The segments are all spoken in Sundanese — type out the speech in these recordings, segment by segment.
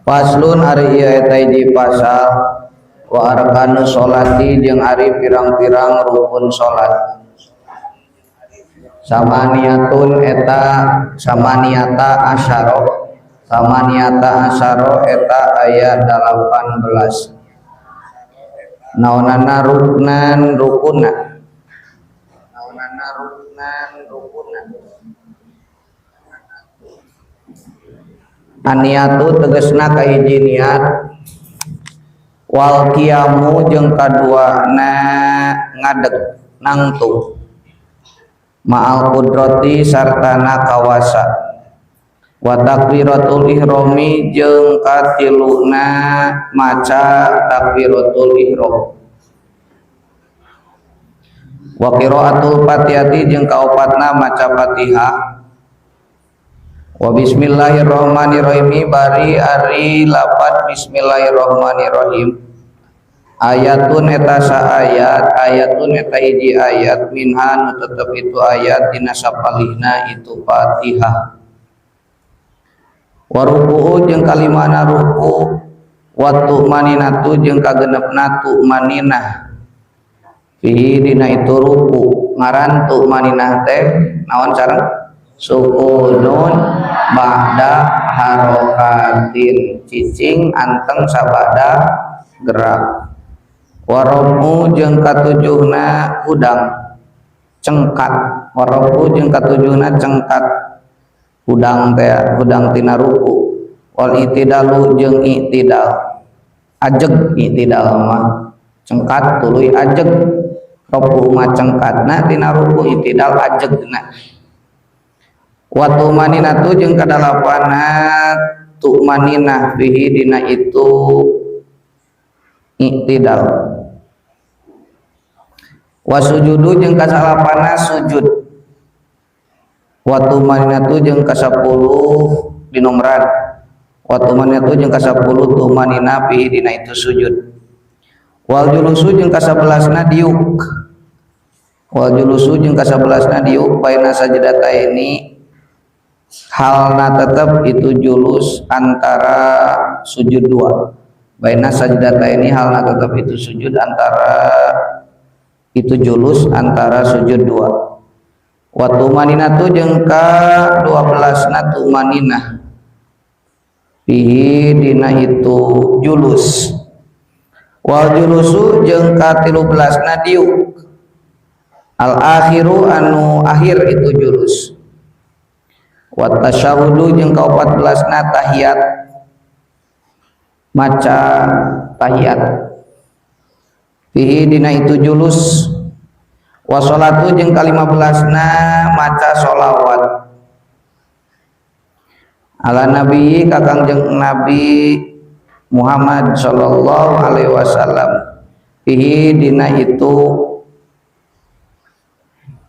Faslun, ari ieu eta hiji pasal. Wa arkanu sholati, jeung ari pirang-pirang rukun salat. Samaniyatun eta samaniyata asyara, samaniyata asyara eta aya 18. Naonana? Ruknan, rukunna. Naonana? Ruknan, rukunna. Aniatu tegesna kahiji niat. Wal qiyamu, jeung kaduana ngadeg nangtung. Ma'al qudrati, sartana kawasa. Wa takbiratul ihrami, jeung katiluna maca takbiratul ihram. Wa qiraatul fatihati, jeung kaopatna maca Fatihah. Wa bismillahirrahmanirrahim, bari ari lapat bismillahirrahmanirrahim. Ayatun eta saayat, ayatun eta hiji ayat. Minha, nu tetep itu ayat dina sapalihna itu Fatihah. Wa ruku'u, jeung kalimana ruku. Wa tu'maninatu, jeung kagenepna tu'maninah. Fihi, dina itu ruku. Ngaran tu'maninah teh naon sareng? Sukunun ba'da harokatin, cicing anteng sabada gerak. Warobu, jeung katujuhna hudang cengkat. Warobu, jeung katujuhna cengkat hudang teh, hudang tina ruku. Wal i'tidalu, jeung i'tidal, ajeg. I'tidal mah cengkat tuluy ajeg. Ruku mah cengkatna tina ruku, i'tidal ajegna. Wa tumaninatu, jeung kadalapana tumaninah. Fihi, dina itu i'tidal. Wa sujudu, jeung kasalapana sujud. Wa tumaninatu, jeung kasapuluh dinomeran. Wa tumaninatu, jeung kasapuluh tumanina. Fihi, dina itu sujud. Wal julusu, jeung kasabelasna diuk. Wal julusu, jeung kasabelasna diuk. Baina sajdataini, halna tetap itu julus antara sujud dua. Baina sajdataini, halna tetap itu sujud antara itu julus antara sujud dua. Wa tumaninatu, jeung ka 12 na tumaninah. Fihi, dina itu julus. Wal julusu, jeung ka 13 na diuk. Al akhiru, anu akhir itu julus. Wa tasyahudu, jeung ka 14 na tahiyat, maca tahiyat. Fihi, dina itu julus. Wa sholatu, jeung ka 15 na maca sholawat. Ala nabi, ka Kangjeng Nabi Muhammad sallallahu alaihi wasallam. Fihi, dina itu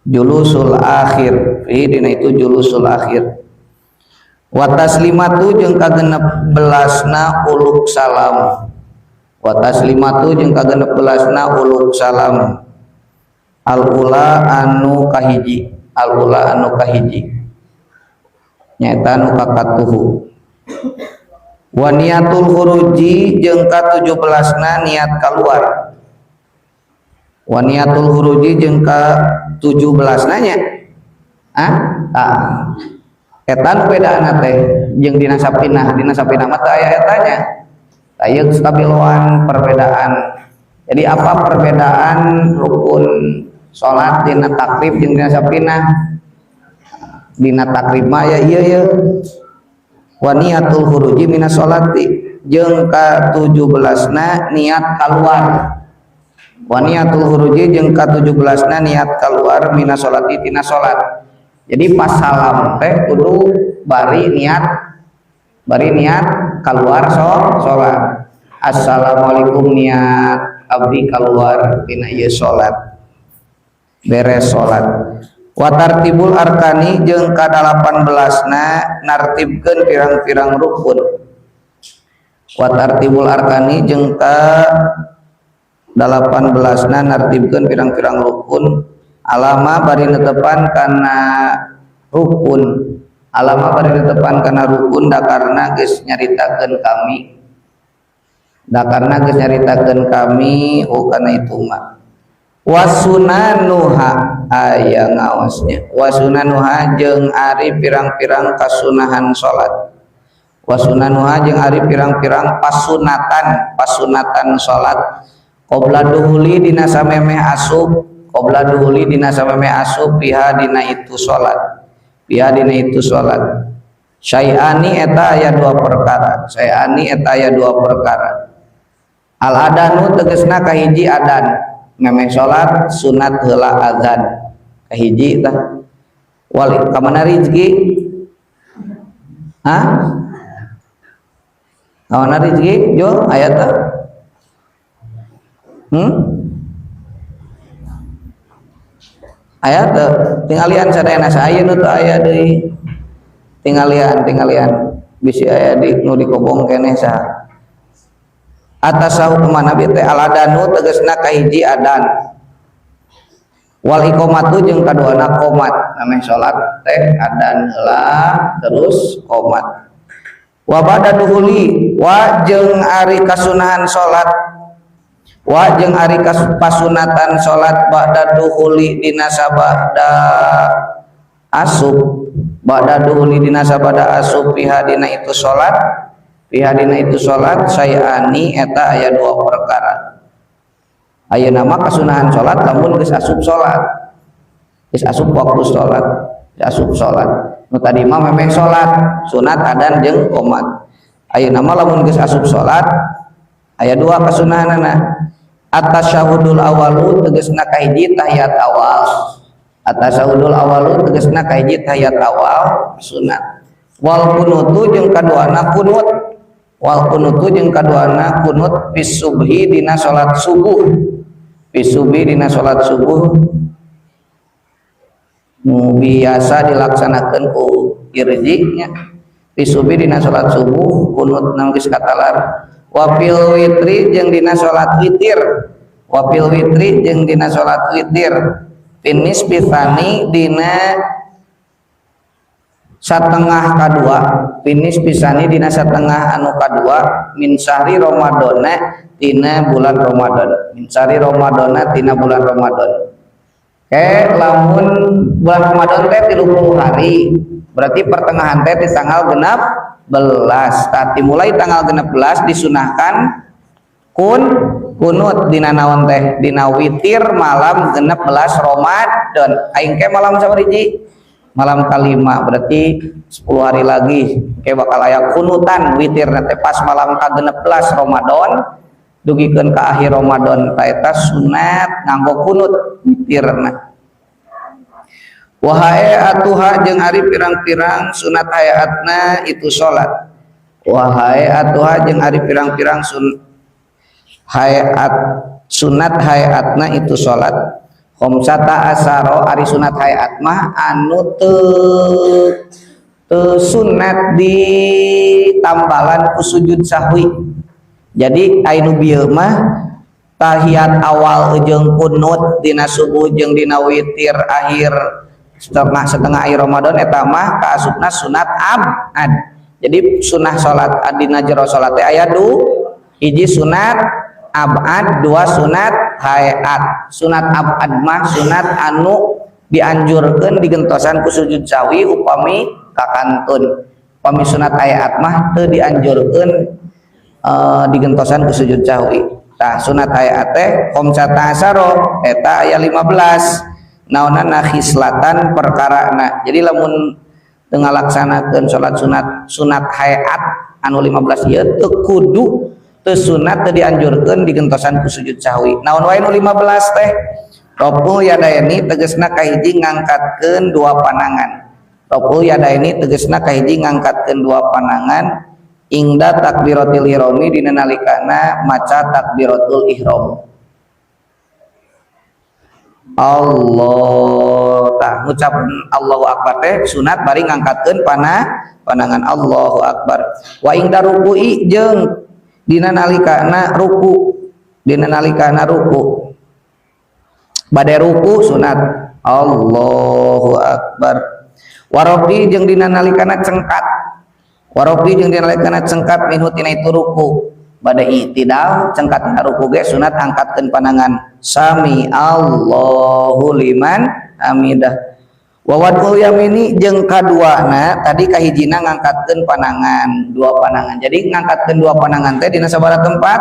julusul akhir. Fihi, dina itu julusul akhir. Wa taslimatu, jeung kagenep belasna uluk salam. Wa taslimatu, jeung kagenep belasna uluk salam. Al ula, anu kahiji. Al ula, anu kahiji, nyaeta anu kakatuhu. Wa niatul khuruji, jeung ka-17na niat keluar. Wa niatul khuruji, jeung ka-17 nanya. Ah, ah. Eta nu bedana teh jeung dina sapinah. Dina sapinah mah teu aya etanya. Tah, ieu stabiloan perbedaan. Jadi apa perbedaan rukun salat dina Taqrib jeung dina sapinah? Dina Taqrib mah ya ieu ieu. Wa niatul khuruji minas sholati, jeung ka-17na niat keluar. Wa niatul khuruji, jeung ka-17na niat keluar. Minas sholati, tina salat. Jadi pas salam teh kudu bari niat, bari niat keluar salat. Assalamualaikum, niat abdi keluar tina ieu salat, beres salat. Wa tartibul arkani, jeung ka-18na nartibkeun pirang-pirang rukun. Wa tartibul arkani, jeung ka-18na nartibkeun pirang-pirang rukun. Alama, bari netepan kana rukun. Alama bari netepan kana rukun dakarna geus nyaritakeun kami, dakarna geus nyaritakeun kami oh kana itu mah. Wasunanuha aya ngaosnya, wasunanuha jeung ari pirang-pirang kasunahan salat, wasunanuha jeung ari pirang-pirang pasunatan, pasunatan salat qabla duhuli dina samemeh asup, qabla duhuli dina samemeh asup piha dina itu salat, piha dina itu salat. Syai'ani eta aya dua perkara, syai'ani eta aya dua perkara. Al adanu tegasna kahiji adan, memeh salat sunat heula azan kahiji tah. Wali kamana rezeki? Hah? Kamana rezeki? Jo aya teh? Aya teh tinggalian sadayana aya nu teu aya deui. Tinggalian, tinggalian bisi aya di nu dikobong keneh saha. Atasahu kemana bi teh aladanu tegasna kahiji adan. Wal iqamatu jeung kaduana qomat, nameh salat teh adan heula terus qomat. Wa ba'da duhuli wa jeung ari kasunahan salat, wa jeung ari pasunatan salat ba'da duhuli dina sabada asup, ba'da duhuli dina sabada asup piha dina itu salat, piha dina itu salat sayani eta aya dua perkara. Ayeuna mah kasunahan salat lamun geus asup salat, geus asup waktu salat, geus asup salat. Nu tadi mah memeh salat sunat adan jeung qomat. Ayeuna mah lamun geus asup salat aya dua kasunahanana. At-tasyahudul awalu tegasna kahiji tahiyat awal, at-tasyahudul awalu tegasna kahiji tahiyat awal sunat. Wal kunutu jeung kaduana kunut, wal kunutu jeung kaduana kunut fis subhi dina salat subuh, fis subhi dina salat subuh nu biasa dilaksanakeun ku irji nya. Fis subhi dina salat subuh kunut nang geus katalar. Wa fil witri jeung dina salat witir, wa fil witri jeung dina salat witir finis pisani dina satengah kadua, finis pisani dina satengah anu kadua min sahri Ramadana tina bulan Ramadan, min sahri Ramadana tina bulan Ramadan. Ke lamun bulan Ramadan teh 30 hari, berarti pertengahan teh di tanggal 16. Tadi mulai tanggal 16 disunahkan kunut dina naon teh dina witir malam 16 Ramadan. Aing ke malam sabariji? Malam kalima, berarti 10 hari lagi ke bakal aya kunutan witir teh pas malam ka-16 Ramadan dugikeun ka akhir Ramadan ta eta sunat nganggo kunut witirna. Wa hayatuha jeung ari pirang-pirang sunat hayatna itu salat. Wa hayatuha jeung ari pirang-pirang hayat sunat hayatna itu salat. Khamsata asaro ari sunat hayat mah anu teu sunat ditambalan ku sujud sahwi. Jadi anu bieu mah tahiyat awal jeung kunut dina subuh jeung dina witir akhir setengah akhir Ramadan eta mah kaasupna sunat abad. Jadi sunah salat dina jero salat teh aya du hiji sunat abad, dua sunat hayat. Sunat abad mah sunat anu dianjurkeun digentosan ku sujud sahwi upami kakantun. Upami sunat hayat mah teu dianjurkeun, digentosan ku sujud sahwi. Tah sunat hayat teh khamsata asyara eta aya 15 naonana khislatan perkarana. Jadi lamun teu ngalaksanakeun salat sunat hayat anu 15 ieu teu kudu, teu sunat, teu dianjurkeun digentosan ku sujud sahwi. Naon wae nu 15 teh? Raful yadaini tegasna kahiji ngangkatkeun dua panangan. Raful yadaini tegasna kahiji ngangkatkeun dua panangan ingda takbiratul ihrami dina nalikana maca takbiratul ihram. Allah tah ngucap Allahu akbar teh sunat bari ngangkatkeun panangan Allahu akbar. Wa ingda ruku'i jeung dina nalikana ruku, dina nalikana ruku bade ruku sunat Allahu akbar. Warofi jeung dina nalikana cengkat, warofi jeung dina nalikana cengkat minhu tina itu ruku. Bade i'tidal cengkat tina ruku ge sunat angkatkeun panangan sami Allahu liman hamidah. Wa wad'ul yamini jeung kaduana tadi kahijina ngangkatkeun panangan dua panangan. Jadi ngangkatkeun dua panangan teh dina sabaraha tempat?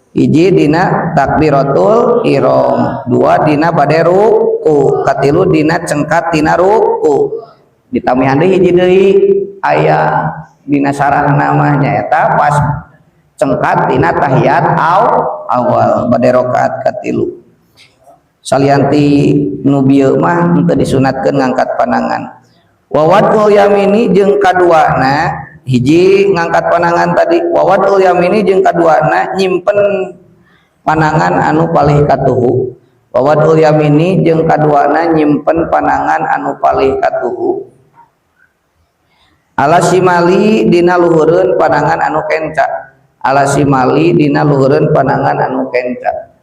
Hiji dina takbiratul ihram, dua dina bade ruku, katilu dina cengkat dina ruku. Ditamihan deui hiji deui aya dina sarahna mah nyaeta pas cengkat dina tahiyat awal bade rakaat katilu. Salianti nu bieu mah henteu disunatkeun ngangkat panangan. Wa wad'ul yamini jeung kaduana hiji ngangkat panangan tadi, wa wad'ul yamini jeung kaduana nyimpen panangan anu palih katuhu. Wa wad'ul yamini jeung kaduana nyimpen panangan anu palih katuhu ala simali dina luhureun panangan anu kenca, ala simali dina luhureun panangan anu kenca.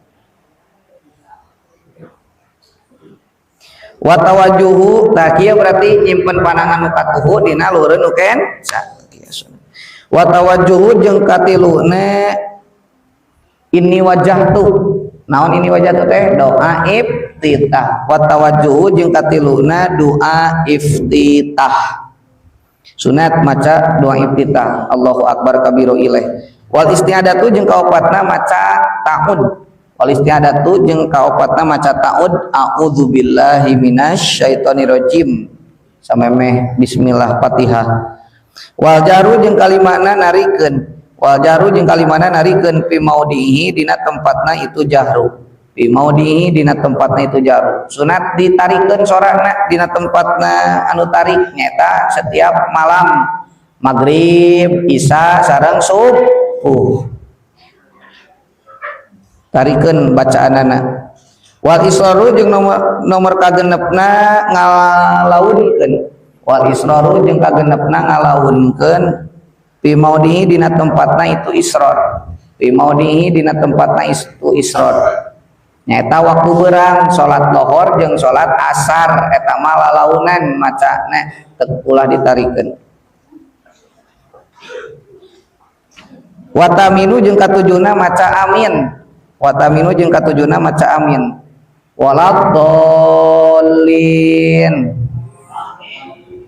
Wa tawajjuhu tah kieu berarti nyimpen panangan nu katuhu dina luhureun nu kenca. Wa tawajjuhu jeung katiluna inni wajjahtu. Naon inni wajjahtu teh? Doa iftitah. Wa tawajjuhu jeung katiluna doa iftitah. Sunat maca doa iftitah Allahu akbar kabiru ilaih. Wal isti'adatu jeung kaopatna maca ta'ud. Wal isti'adatu jeung kaopatna maca ta'ud a'udzubillahi minasyaitonirrajim samemeh bismillah Fatihah. Wal jaru jeung kalimana narikeun, wal jaru jeung kalimana narikeun fi maudihi dina tempatna itu jahru, fi maudihi dina tempatna itu jahru. Sunat ditarikeun sorana dina tempatna anu tarik nyaeta setiap malam maghrib, isya sareng subuh. Tarikeun bacaanana. Wal israru jeung nomor kagenepna ngalaunkeun. Wal israru jeung kagenepna ngalaunkeun fi maudihi dina tempatna itu israr. Fi maudihi dina tempatna itu israr. Nyaeta waktu beurang salat lohor jeung salat asar eta mah lalaunan macana teu ulah ditarikeun. Wa taminu jeung katujuna maca amin. Wa taminu jeung katujuna maca amin. Waladdallin.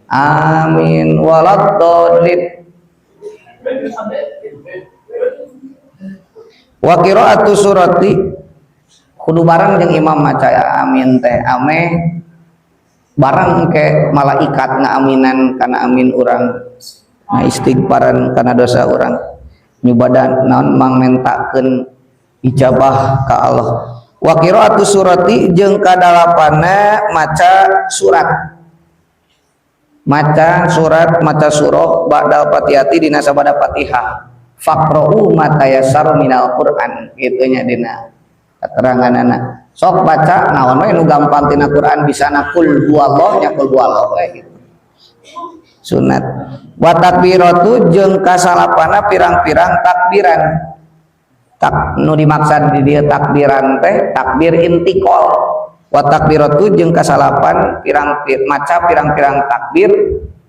Amin waladdallin. Wa qiraatu surati kudu bareng jeung imam maca amin teh ameh bareng ke malaikat ngaaminan kana amin urang, na istighfaran kana dosa urang, nyubadan naon mangmentakeun ijabah ka Allah. Wa qiraatu surati jeung kadalapanna maca surat, maca surat maca surah ba'dal fatihati dina sabada Fatihah. Faqra'u ma tayassaru minal Qur'an kitu nya dina keteranganana. Sok baca naon we nu gampang tina Qur'an bisana kul huwallah nya kul huwallah we gitu. Sunat. Wa takbiratu jeung kasalapana pirang-pirang takbiran. Tak nu dimaksud di dieu takbiran teh takbir intikal. Wa takbiratu jeung kasalapan pirang maca pirang-pirang takbir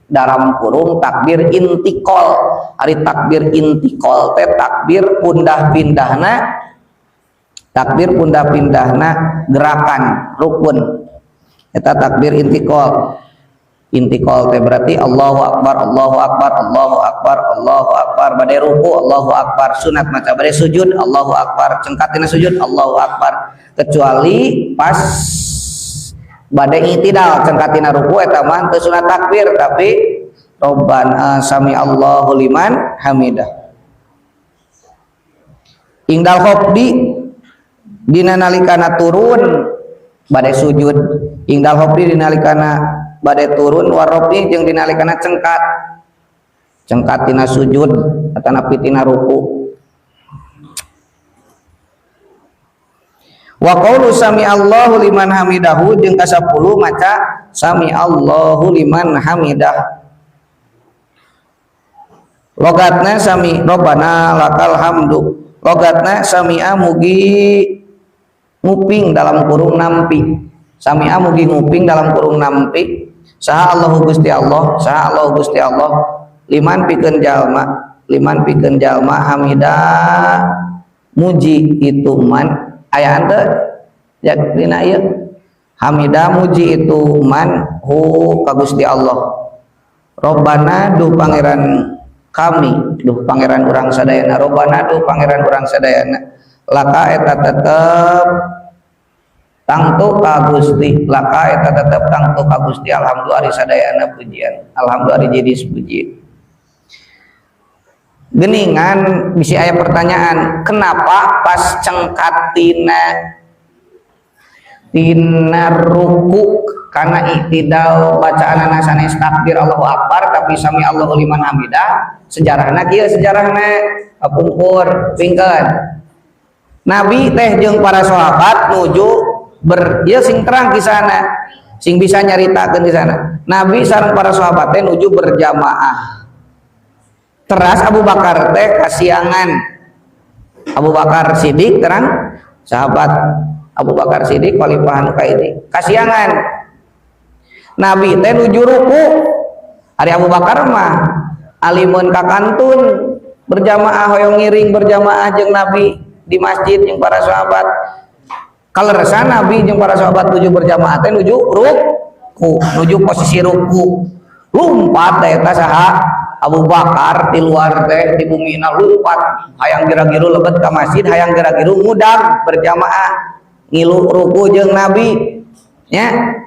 dalam kurung takbir intikal. Ari takbir intikal teh takbir pundah-pindahna, takbir pundah-pindahna gerakan rukun. Eta takbir intikal. Intikal teh berarti Allahu akbar, Allahu akbar, Allahu akbar, Allahu akbar, bade ruku Allahu akbar, sunat maca bade sujud Allahu akbar, cengkatina sujud Allahu akbar, kecuali pas bade i'tidal cengkatina ruku eta mah teu sunat takbir tapi Rabbana sami Allahu liman hamidah. Ingdal khofdi dina nalikana turun bade sujud, ingdal khofdi dina nalikana bade turun warofi jeung dinalikana cengkat, cengkat tina sujud atanapi tina ruku. Wa qaulu sami Allahu liman hamidahu jeung ka-10 maca sami Allahu liman hamidah. Logatna sami robbana lakal hamdu. Logatna sami'a mugi nguping dalam kurung nampi. Sami'a mugi nguping dalam kurung nampi. Saha Allahu Gusti Allah, saha Allahu Gusti Allah liman pikeun jalma, liman pikeun jalma hamida muji itu man. Aya teu ya dina ieu? Hamida muji itu man hu ka Gusti Allah. Robbana, duh Pangeran kami, duh Pangeran urang sadayana. Robbana, duh Pangeran urang sadayana, laka eta tetep tangtu ka Gusti, laka eta tetep tangtu ka Gusti, alhamdulillah ari sadayana pujian, alhamdulillah ari jenis pujian. Geningan bisi aya pertanyaan, kenapa pas cengkat tina tina ruku karena iktidal bacaan sanes takbir Allahu Akbar, tapi sami Allahu liman hamidah? Sejarahna kieu, sejarahna kapungkur pingkeun Nabi teh jeung para sahabat nuju ber ieu sing terang kisahna, sing bisa nyaritakeun di sana. Nabi sareng para sahabat teh nuju berjamaah. Teras Abu Bakar teh kasiangan. Abu Bakar Siddiq terang, sahabat Abu Bakar Siddiq khalifah anu ini kasiangan. Nabi teh nuju ruku. Ari Abu Bakar mah alimun ka kantun berjamaah, hoyong ngiring berjamaah jeung Nabi di masjid jeung para sahabat. Kaleresan Nabi jeung para sahabat nuju berjamaah teh nuju ruku, nuju posisi ruku, lumpat teh eta saha? Abu Bakar di luar teh, di bumi lumpat, hayang gera-giru lebet ke masjid, hayang gera-giru ngudag berjamaah ngilu ruku jeung Nabi nya.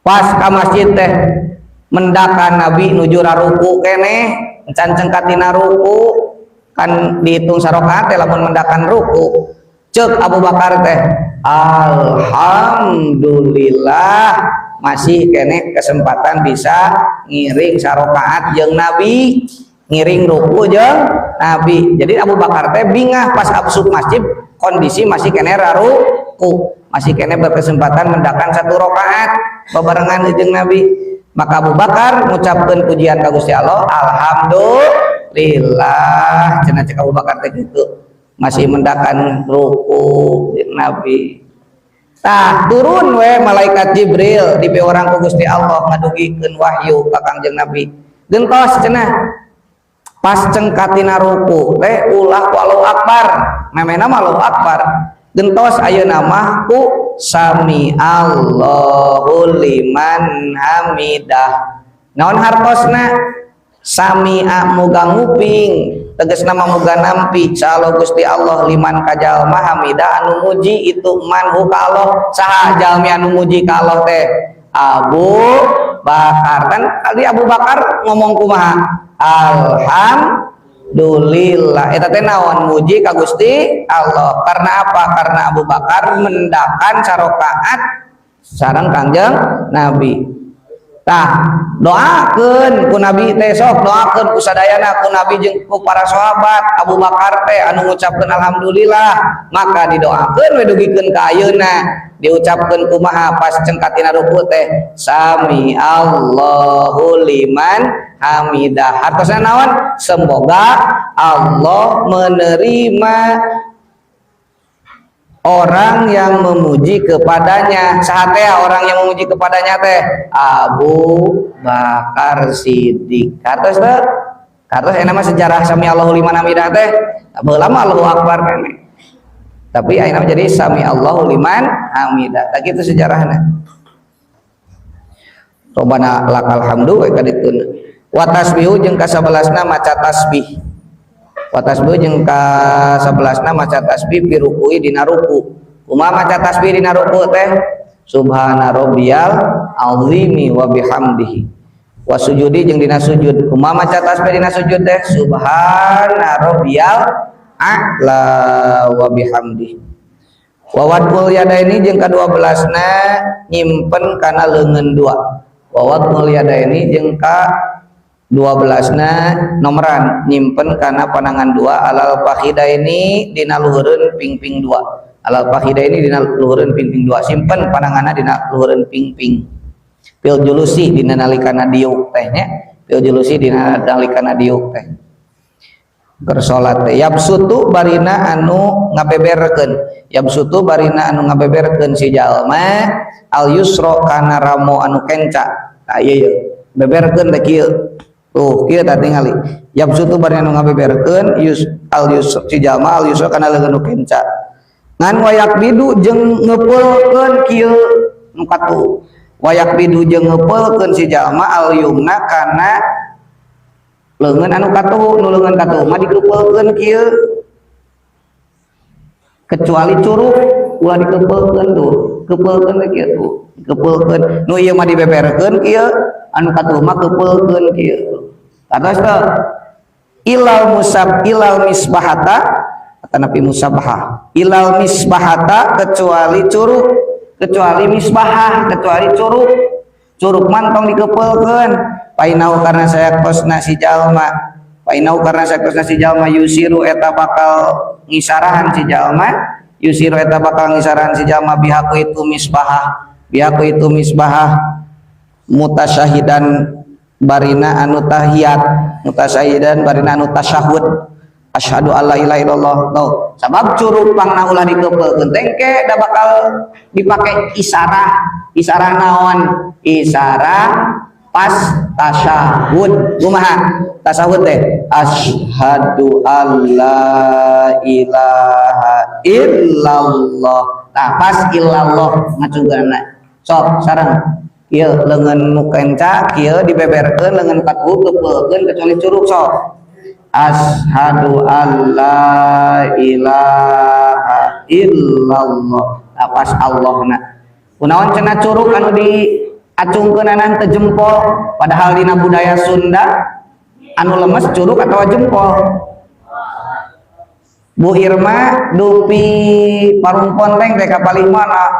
Pas ka masjid teh mendakan Nabi nuju ruku keneh, encan cengkat tina ruku, kan dihitung sarokaat teh lamun mendakan ruku. Cek Abu Bakar teh, "Alhamdulillah, masih keneh kesempatan bisa ngiring sarokaat jeung Nabi, ngiring ruku jeung Nabi." Jadi Abu Bakar teh bingah pas asup masjid kondisi masih keneh ruku, masih keneh berkesempatan mendakan satu rokaat babarengan jeung Nabi. Maka Abu Bakar mengucapkan pujian ka Gusti Allah, "Alhamdulillah," cenah cek Abu Bakar teh gitu, masih mendakan ruku jeung Nabi. Tah, turun we malaikat Jibril di orang ku Gusti Allah ngadugikeun wahyu ka Kangjeng Nabi. "Gentos," cenah, "pas cengkatina ruku teh ulah ku Allahu Akbar, memena mah Allahu Akbar. Gentos ayeuna mah ku sami Allahu liman hamidah." Naon hartosna? Sami'a muga nguping, tegasna mah muga nampi, saha Gusti Allah liman ka jalma hamida anu muji itu man hu ka Allah. Saha jalmi anu muji ka Allah teh? Abu Bakar. Kan tadi Abu Bakar ngomong kumaha? "Alhamdulillah." Eta teh naon? Muji ka Gusti Allah. Karena apa? Karena Abu Bakar mendakan sarokaat sareng Kangjeng Nabi. Tah, doakeun ku Nabi teh, sok doakeun ku sadayana, ku Nabi jeung ku para sahabat, Abu Bakar teh anu ngucapkeun alhamdulillah. Maka didoakeun we dugikeun ka ayeuna. Diucapkeun kumaha pas cengkatina ruku teh? Sami Allahu liman hamidah. Hartosna naon? Semoga Allah menerima orang yang memuji kepadanya. Saha teh orang yang memuji kepadanya teh? Abu Bakar Siddiq. Kartos teh? Kartos enak mah sejarah sami Allahu liman hamidah teh. Baheula mah Allahu Akbar keneh, tapi ayeuna jadi sami Allahu liman hamidah. Tah, kitu sejarahna. Robbana lakal hamdu we kadituna. Wa tasbihu jeung kasabelasna maca tasbih. Wa tasbih jeung ka-11na maca tasbih fi ruku'i dina ruku. Kumaha maca tasbih dina ruku teh? Subhana rabbiyal azimi wa bihamdihi. Wa sujudi jeung dina sujud. Kumaha maca tasbih dina sujud teh? Subhana rabbiyal a'la wa bihamdihi. Wa wad'ul yadaini jeung ka-12na nyimpen kana leungeun dua. Wa wad'ul yadaini jeung ka 12na nomoran nyimpen kana panangan dua, alal fakhidaini dina luhureun pingping dua, alal fakhidaini dina luhureun pingping dua, simpen pananganna dina luhureun pingping, fil julusi dina nalikana diuk teh nya, fil julusi dina nalikana diuk teh keur salat teh. Yabsutu barina anu ngabeberkeun, yabsutu barina anu ngabeberkeun si jalma, al yusra kana ramo anu kenca. Tah, ieu ye beberkeun teh kieu. Tuh, kieu tah tingali. Yabsutu bari anu ngabeberkeun yus al yus si jalma al yusra kana leungeun nu kenca. Ngan wayaqbidu jeung ngepeulkeun kieu nu katuhu. Wayaqbidu jeung ngepeulkeun si jalma al yumna kana leungeun anu katuhu. Nu leungeun katuhu mah dikepeulkeun kieu, kecuali curuk ulah dikepeulkeun. Tuh, kepeulkeun teh kieu. Tuh, kepeulkeun. Nu ieu mah dibeberkeun kieu, anu katuhu mah kepeulkeun kieu. Atas teh ilal musab, ilal misbahata atanapi musabahah, ilal misbahata, kecuali curuk, kecuali misbahah, kecuali curuk. Curuk mah tong dikepeulkeun. Fainnahu karena sayaktosna si jalma, fainnahu karena sayaktosna si jalma, yusyiru eta bakal ngisarahan si jalma, yusyiru eta bakal ngisarahan si jalma biha ku itu misbahah, biha ku itu misbahah, mutasyahidan barina anu tahiyat, mutasyahidan barina anu tasyahud, asyhadu alla ilaha illallah. Tuh, sabab curuk pangna ulah dikepeulkeun teh engke da bakal dipake isarah. Isarah naon? Isarah pas tasyahud. Kumaha tasyahud teh? Asyhadu alla ilaha illallah. Tah, pas illallah ngacungkeunna sok sareng kieu. Leungeun nu kenca kieu dibeberkeun, leungeun katuhu kepeulkeun, kecuali curuk. Sok, asyhadu alla ilaha illallah. Tah, pas Allahna. Kunaon cenah curuk anu diacungkeunana teu jempol, padahal dina budaya Sunda anu lemes curuk atau jempol? Bu Irma dupi Parung Ponteng teh kapalih mana?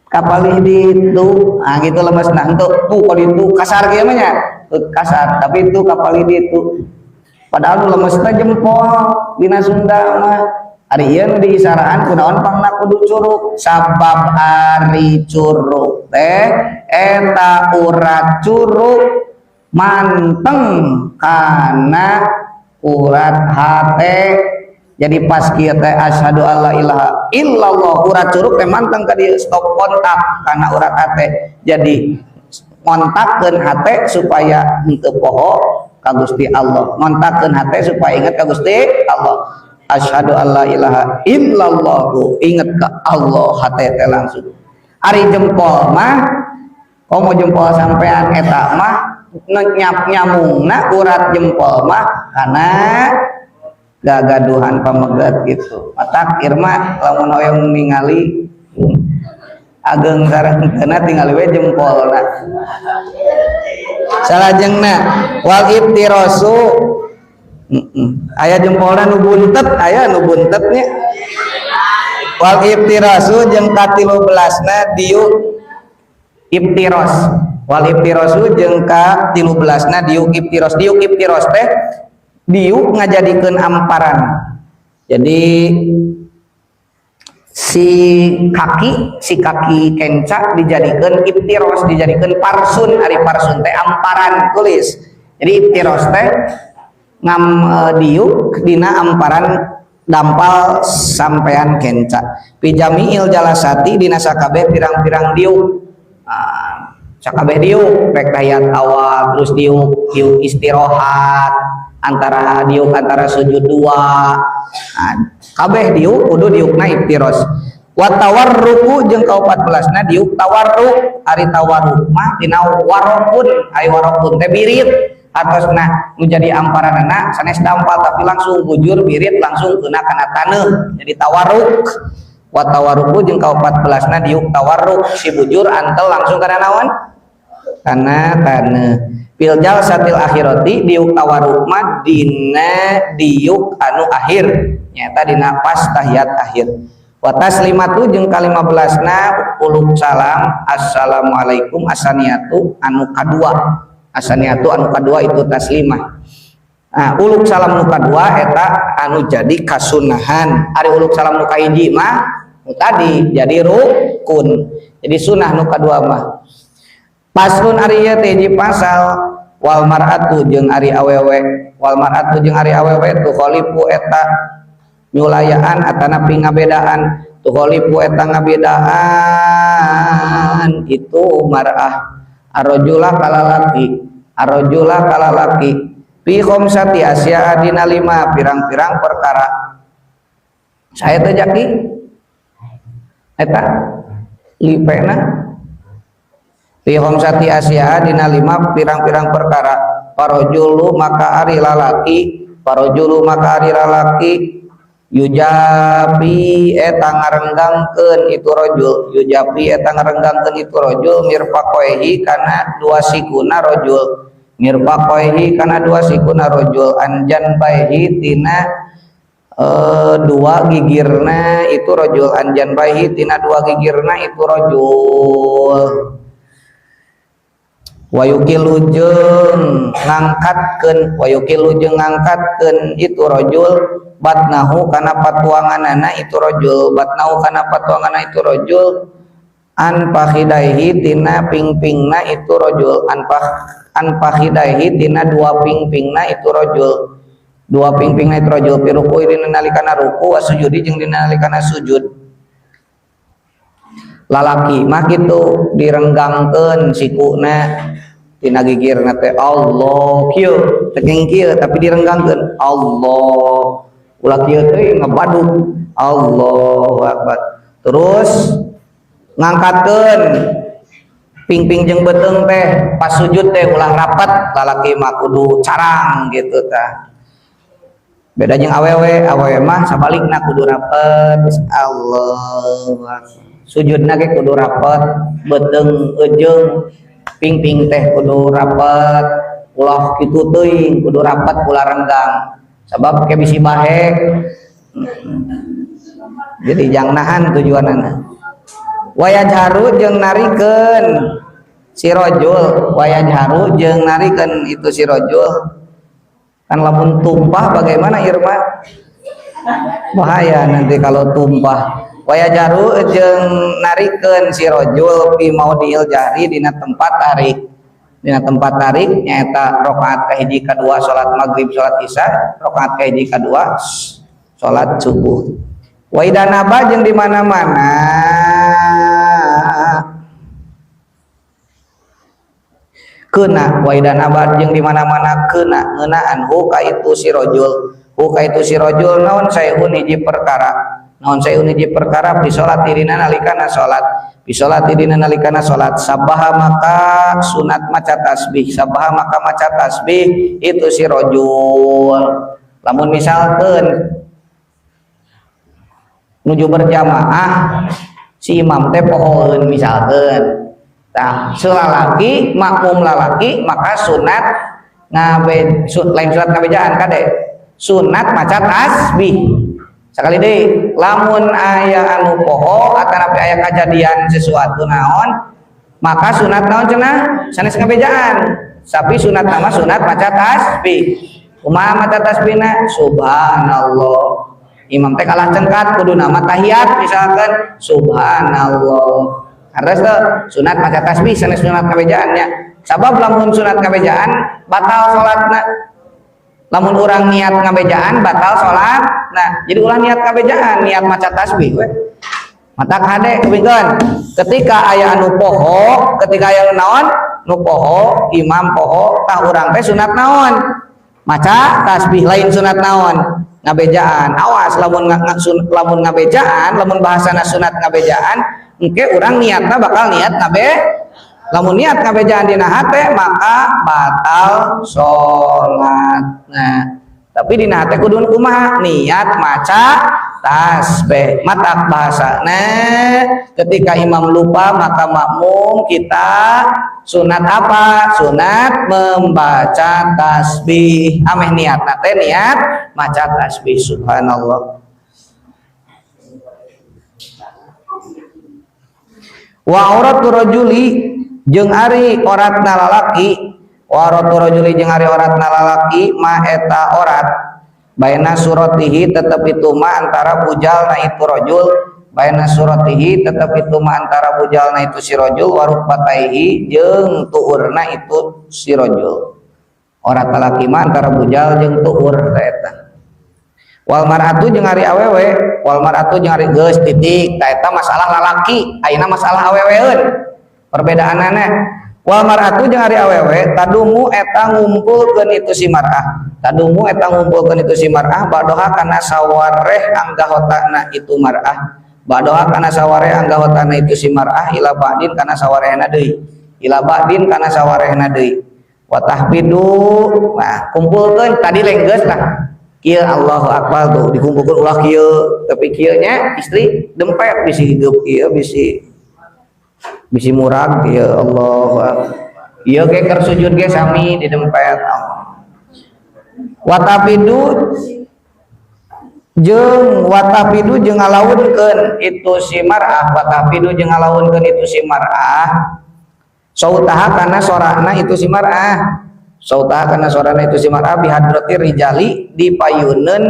Kapalih di itu. Ah, gitu lemes. Nah, untuk tuh kalau itu kasar kieu mah nya. Tuh, kasar, tapi itu kapalih di itu. Padahal nu lemes teh jempol dina Sunda mah. Ari ieu nu diisaraan kunaon pangna kudu curuk? Sabab ari curuk teh eta urat curuk manteng kana urat hate. Jadi pas kieu teh asyhadu alla ilaha illallah, urat curuk teh manteng ka dieu, stop kontak kana urat hate. Jadi ngontakkeun hate supaya henteu poho ka Gusti Allah, ngontakkeun hate supaya ingat ka Gusti Allah. Asyhadu alla ilaha illallah, inget ke Allah hate teh langsung. Ari jempol mah, komo jempol sampean eta mah nyap nyamungna urat jempol mah karena gagaduhan pamegat gitu. Matak Irma lamun hoyong ningali ageng sareng teuna, tingali we jempolna. Salajengna wal iftirasu. Aya jempolna nu buntet, aya nu buntet nya. Wal iftirasu jeung ka-13na diuk iftiros. Wal iftirasu jeung ka-13na diuk iftiros. Diuk iftiros teh diuk ngajadikeun amparan. Jadi si kaki kenca dijadikan iftiros, dijadikan parsun. Ari parsun teh amparan tulis. Jadi iftiros teh ngam diuk dina amparan dampal sampean kenca. Fi jami'il jalasati dina sakabeh pirang-pirang diuk. Ah, sakabeh diuk, rek tahiyat awal, terus diuk diuk istirahat, antara diuk antara sujud dua. Nah, kabeh diuk kudu diukna iftiros. Wa tawarruku jeung ka-14na diuk tawarruk. Ari tawarruk mah tina warokun. Ari warokun teh birit. Atosna nu jadi amparanana sanes dampal, tapi langsung bujur birit langsung kena kana taneuh, jadi tawarruk. Wa tawarruku jeung ka-14na diuk tawarruk, si bujur antel langsung kana naon? Kana taneuh. Fil jalsatil akhirati, diuk tawarruk mah dina diuk anu akhir, nyata dina pas tahiyat akhir. Wa taslimatu jeung ka-15na uluk salam assalamualaikum asaniyatu anu kadua. Asaniyatu anu kadua itu taslimah. Nah, uluk salam nu kadua eta anu jadi kasunahan. Ari uluk salam nu kahiji mah nu tadi jadi rukun, jadi sunah nu kadua mah. Faslun, ari ieu teh hiji pasal. Wal mar'atu jeung ari awewe, wal mar'atu jeung ari awewe, tukhalifu eta nyulayaan atanapi ngabedaan, tukhalifu eta ngabedaan itu mar'ah. Arrojula kalalaki, arrojula kalalaki fi khamsati asya dina lima pirang-pirang perkara. Saya teh jaki eta lipena fi khamsati asya dina lima pirang-pirang perkara. Parojulu maka ari lalaki, parojulu maka ari lalaki yujapi eta ngarenggangkeun itu rajul, yujapi eta ngarenggangkeun itu rajul mirfaqaihi kana dua sikuna rajul, mirfaqaihi kana dua sikuna rajul anjan baihi tina dua gigirna itu rajul, anjan baihi tina dua gigirna itu rajul. Wayukilu jeung ngangkatkeun, wayukilu jeung ngangkatkeun itu rajul batnahu kana patuanganana itu rajul, batnahu kana patuanganana itu rajul an fakhidaihi tina pingpingna itu rajul, an fakhidaihi tina dua pingpingna itu rajul, dua pingpingna itu rajul fi ruku dina nalikana ruku wa sujudi jeung dina nalikana sujud. Lalaki mah kitu direnggangkeun sikuna tina gigirna teh Allah kieu teh kieu tapi direnggangkeun Allah ulah kieu teh ngebaduk Allahu akbar. Terus ngangkatkeun pingping jeung beuteung teh pas sujud teh ulah rapat, lalaki mah kudu carang gitu tah. Beda jeung awewe, awewe mah sabalikna kudu rapet. Allahu akbar. Sujudna ge kudu rapet, beuteung ejeung pingping teh kudu rapet, ulah kitu teuing kudu rapet ulah renggang. Sabab ke bisi bahek. Jadi jang nahan tujuanana. Wayajharu jeung narikeun si rajul, wayajharu jeung narikeun itu si rajul. Kan lamun tumpah bagaimana Irma? Bahaya nanti kalau tumpah. Wayajharu jeung narikeun si rajul fi maudhi'il jahri dina tempat tarik. Dina tempat tarik nyaeta rakaat kahiji kadua salat maghrib salat isya, rakaat kahiji kadua salat subuh. Wa idza naba jeung di mana-mana kena, wa idza naba jeung di mana-mana kena ngeunaan hu ka itu si rajul, hu ka itu si rajul naon saeun hiji perkara, naon saeun hiji perkara fi salat dina nalikana salat, fi salat dina nalikana salat sabaha maka sunat maca tasbih, sabaha maka maca tasbih itu si rajul. Lamun misalkeun nuju berjamaah si imam teh pohoeun misalkeun, tah selalaki makmum lalaki maka sunat ngabe lain sunat ngabejaan kade sunat maca tasbih. Sekali deui lamun aya anu poho atanapi aya kajadian sesuatu naon maka sunat naon cenah sanes ngabejaan, tapi sunat nama sunat maca tasbih. Kumaha maca tasbihna? Subhanallah. Imam teh kalah cengkat kudu nama tahiyat misalkan subhanallah. Harus teu sunat maca tasbih sanes sunat ngabejaannya. Sabab lamun sunat ngabejaan batal salatna. Lamun urang niat ngabejaan batal salat. Nah, jadi ulah niat ngabejaan, niat maca tasbih we. Mata kade kupingkeun. Ketika aya anu poho, ketika aya anu naon? Nu poho, imam poho, tah urang teh sunat naon? Maca tasbih lain sunat naon? Ngabejaan. Awas lamun lamun ngabejaan, lamun bahasana sunat ngabejaan, engke urang niatna bakal niat ngabe. Lamun niat ngabejaan dina hate maka batal salat. Nah, tapi dina hate kudu kumaha? Niat maca tasbih. Matak bahasana ketika imam lupa maka makmum kita sunat apa? Sunat membaca tasbih. Ameh niat teh niat maca tasbih. Subhanallah. Wa auratu rajuli jeung ari oratna lalaki, wa auratu rajuli jeung ari oratna lalaki ma eta orat baina suratihi tetep itu ma antara bujalna itu rajul, baina suratihi tetep itu ma antara bujalna itu si rajul wa rukbataihi jeung tuurna itu si rajul. Orat lalaki ma antara bujal jeung tuur eta. Wal mar'atu jeung ari awewe, wal mar'atu jeung ari geus titik ta eta masalah lalaki, ayeuna masalah aweweun. Perbedaanana Wal mar'atu jeung ari awewe tadumu eta ngumpulkeun itu si mar'ah. Tadumu eta ngumpulkeun itu si mar'ah badoha kana sawareh anggahotana itu mar'ah. Badoha kana sawareh anggahotana itu si mar'ah ila ba'din kana sawarehna deui. Ila ba'din kana sawarehna deui. Wa tahbidu, nah kumpulkeun tadi lenggeus lah. Kieu Allahu akbar tuh dikumpulkeun ulah kieu, tapi kieu nya istri dempet bisi hidup kieu bisi bisi murag ya Allah. Ieu ge keur sujud ge sami didempet Allah. Watabidu jeung watabidu jeung ngalaunkeun itu si mar'ah, watabidu jeung ngalaunkeun itu si mar'ah sautaha kana sorana itu si mar'ah, sautaha kana sorana itu si mar'ah bihadratir rijali dipayuneun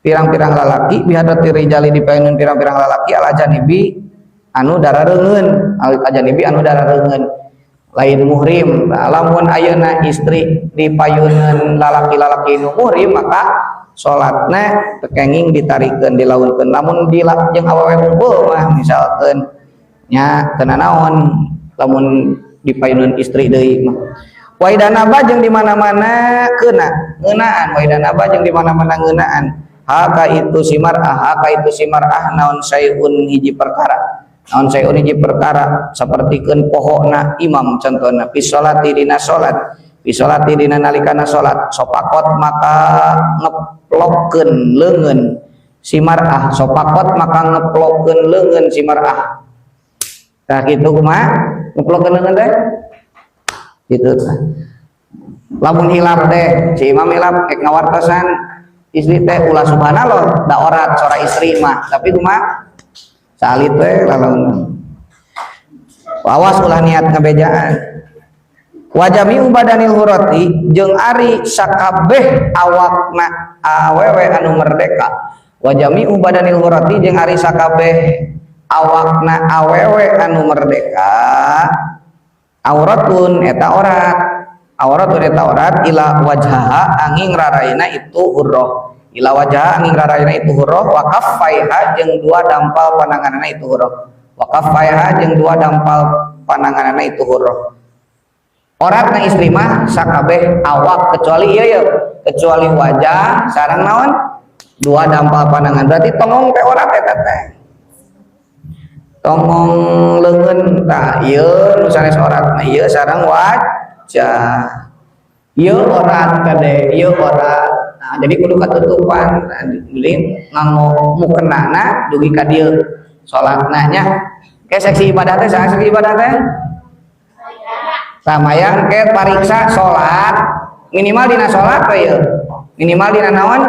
pirang-pirang lalaki, bihadratir rijali dipayuneun pirang-pirang lalaki ala janibi anu darareungeun, ajanibi anu darareungeun lain muhrim. Nah, lamun ayeuna istri dipayuneun lalaki-lalaki nu muhrim maka salatna teu kenging ditarikeun dilaunkeun. Lamun di jeung awewe hungkul mah misalkeun nya teu nanaon lamun dipayuneun istri deui mah. Wa idanaba jeung di mana-mana keuna ngeunaan, wa idanaba jeung di mana-mana ngeunaan haka itu si mar'ah, haka itu si mar'ah naon sayun hiji perkara, naon sayun hiji perkara sapertikeun pohona imam contohna fi sholati dina salat, fi sholati dina nalikana salat sopakot maka ngeplokeun leungeun si mar'ah, sopakot maka ngeplokeun leungeun si mar'ah. Tah kitu kumaha ngeplokeun leungeun teh kitu tah. Lamun hilap teh si imam hilap ek ngawartosan istri teh ulah subhanallah da orat sora istri mah, tapi kumaha salit we lalaun. Awas ulah niat ngabejaan. Wa jami'u badanil hurati jeung ari sakabeh awakna awewe anu merdeka. Wa jami'u badanil hurati jeung ari sakabeh awakna awewe anu merdeka auratun eta orat, auratun eta orat ila wajhaha angin raraina itu hurrah, ila wajhaha angin raraina itu hurrah wa kaffaiha jeung dua dampal pananganana itu hurrah, wa kaffaiha jeung dua dampal pananganana itu hurrah. Oratna istri mah sakabeh awak kecuali ieu ye, kecuali wajah sareng naon dua dampal panangan, berarti tongong teh orat eta teh tongong leungeun tah ieu nu sanes orat mah ieu sareng wajah ieu orat kade ieu orat. Nah jadi kudu katutupan, nah, beli nganggo mukenana dugi ka dieu salatna nya. Ke seksi ibadah teh saha seksi ibadah teh samayang ke pariksa salat minimal dina salat we ieu, minimal dina naon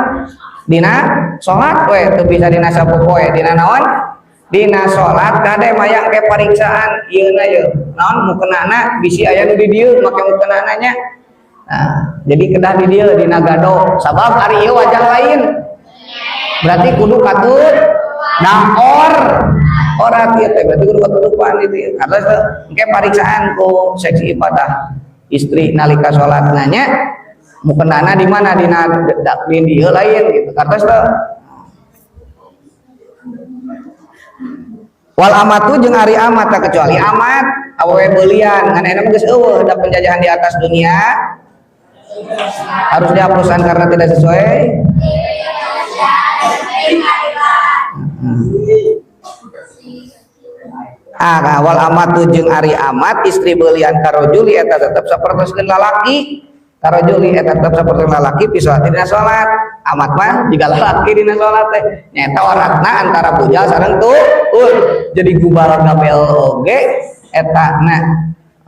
dina salat we teu bisa dina sapopoe dina naon dina salat kade mayang ke pariksaan ieu na ieu naon mukenana bisi aya nu di dieu make mukenana nya. Nah, jadi kedah di dieu dina gado sabab ari ieu wajah lain berarti kudu katut daor orat ieu teh berarti kudu katutupan itu karena engke pariksaan ku seksi ibadah istri nalika salat nanya mukenana di mana dina di dieu lain gitu kartos teu. Wal amatu jeung ari amat tak kecuali amat awewe beulian ngan ayeuna mah geus eueuh da penjajahan di atas dunia harus dihapuskan karena tidak sesuai. Ah, wal amatu jeung ari amat istri beulian karojuli eta tetep sapertoskeun lalaki, karojuli eta tetep sapertoskeun lalaki fi sholati dina salat. Amat mah jiga lalaki dina salat teh nyaeta oratna antara bujal sareng tuur jadi gubal gabel oge eta na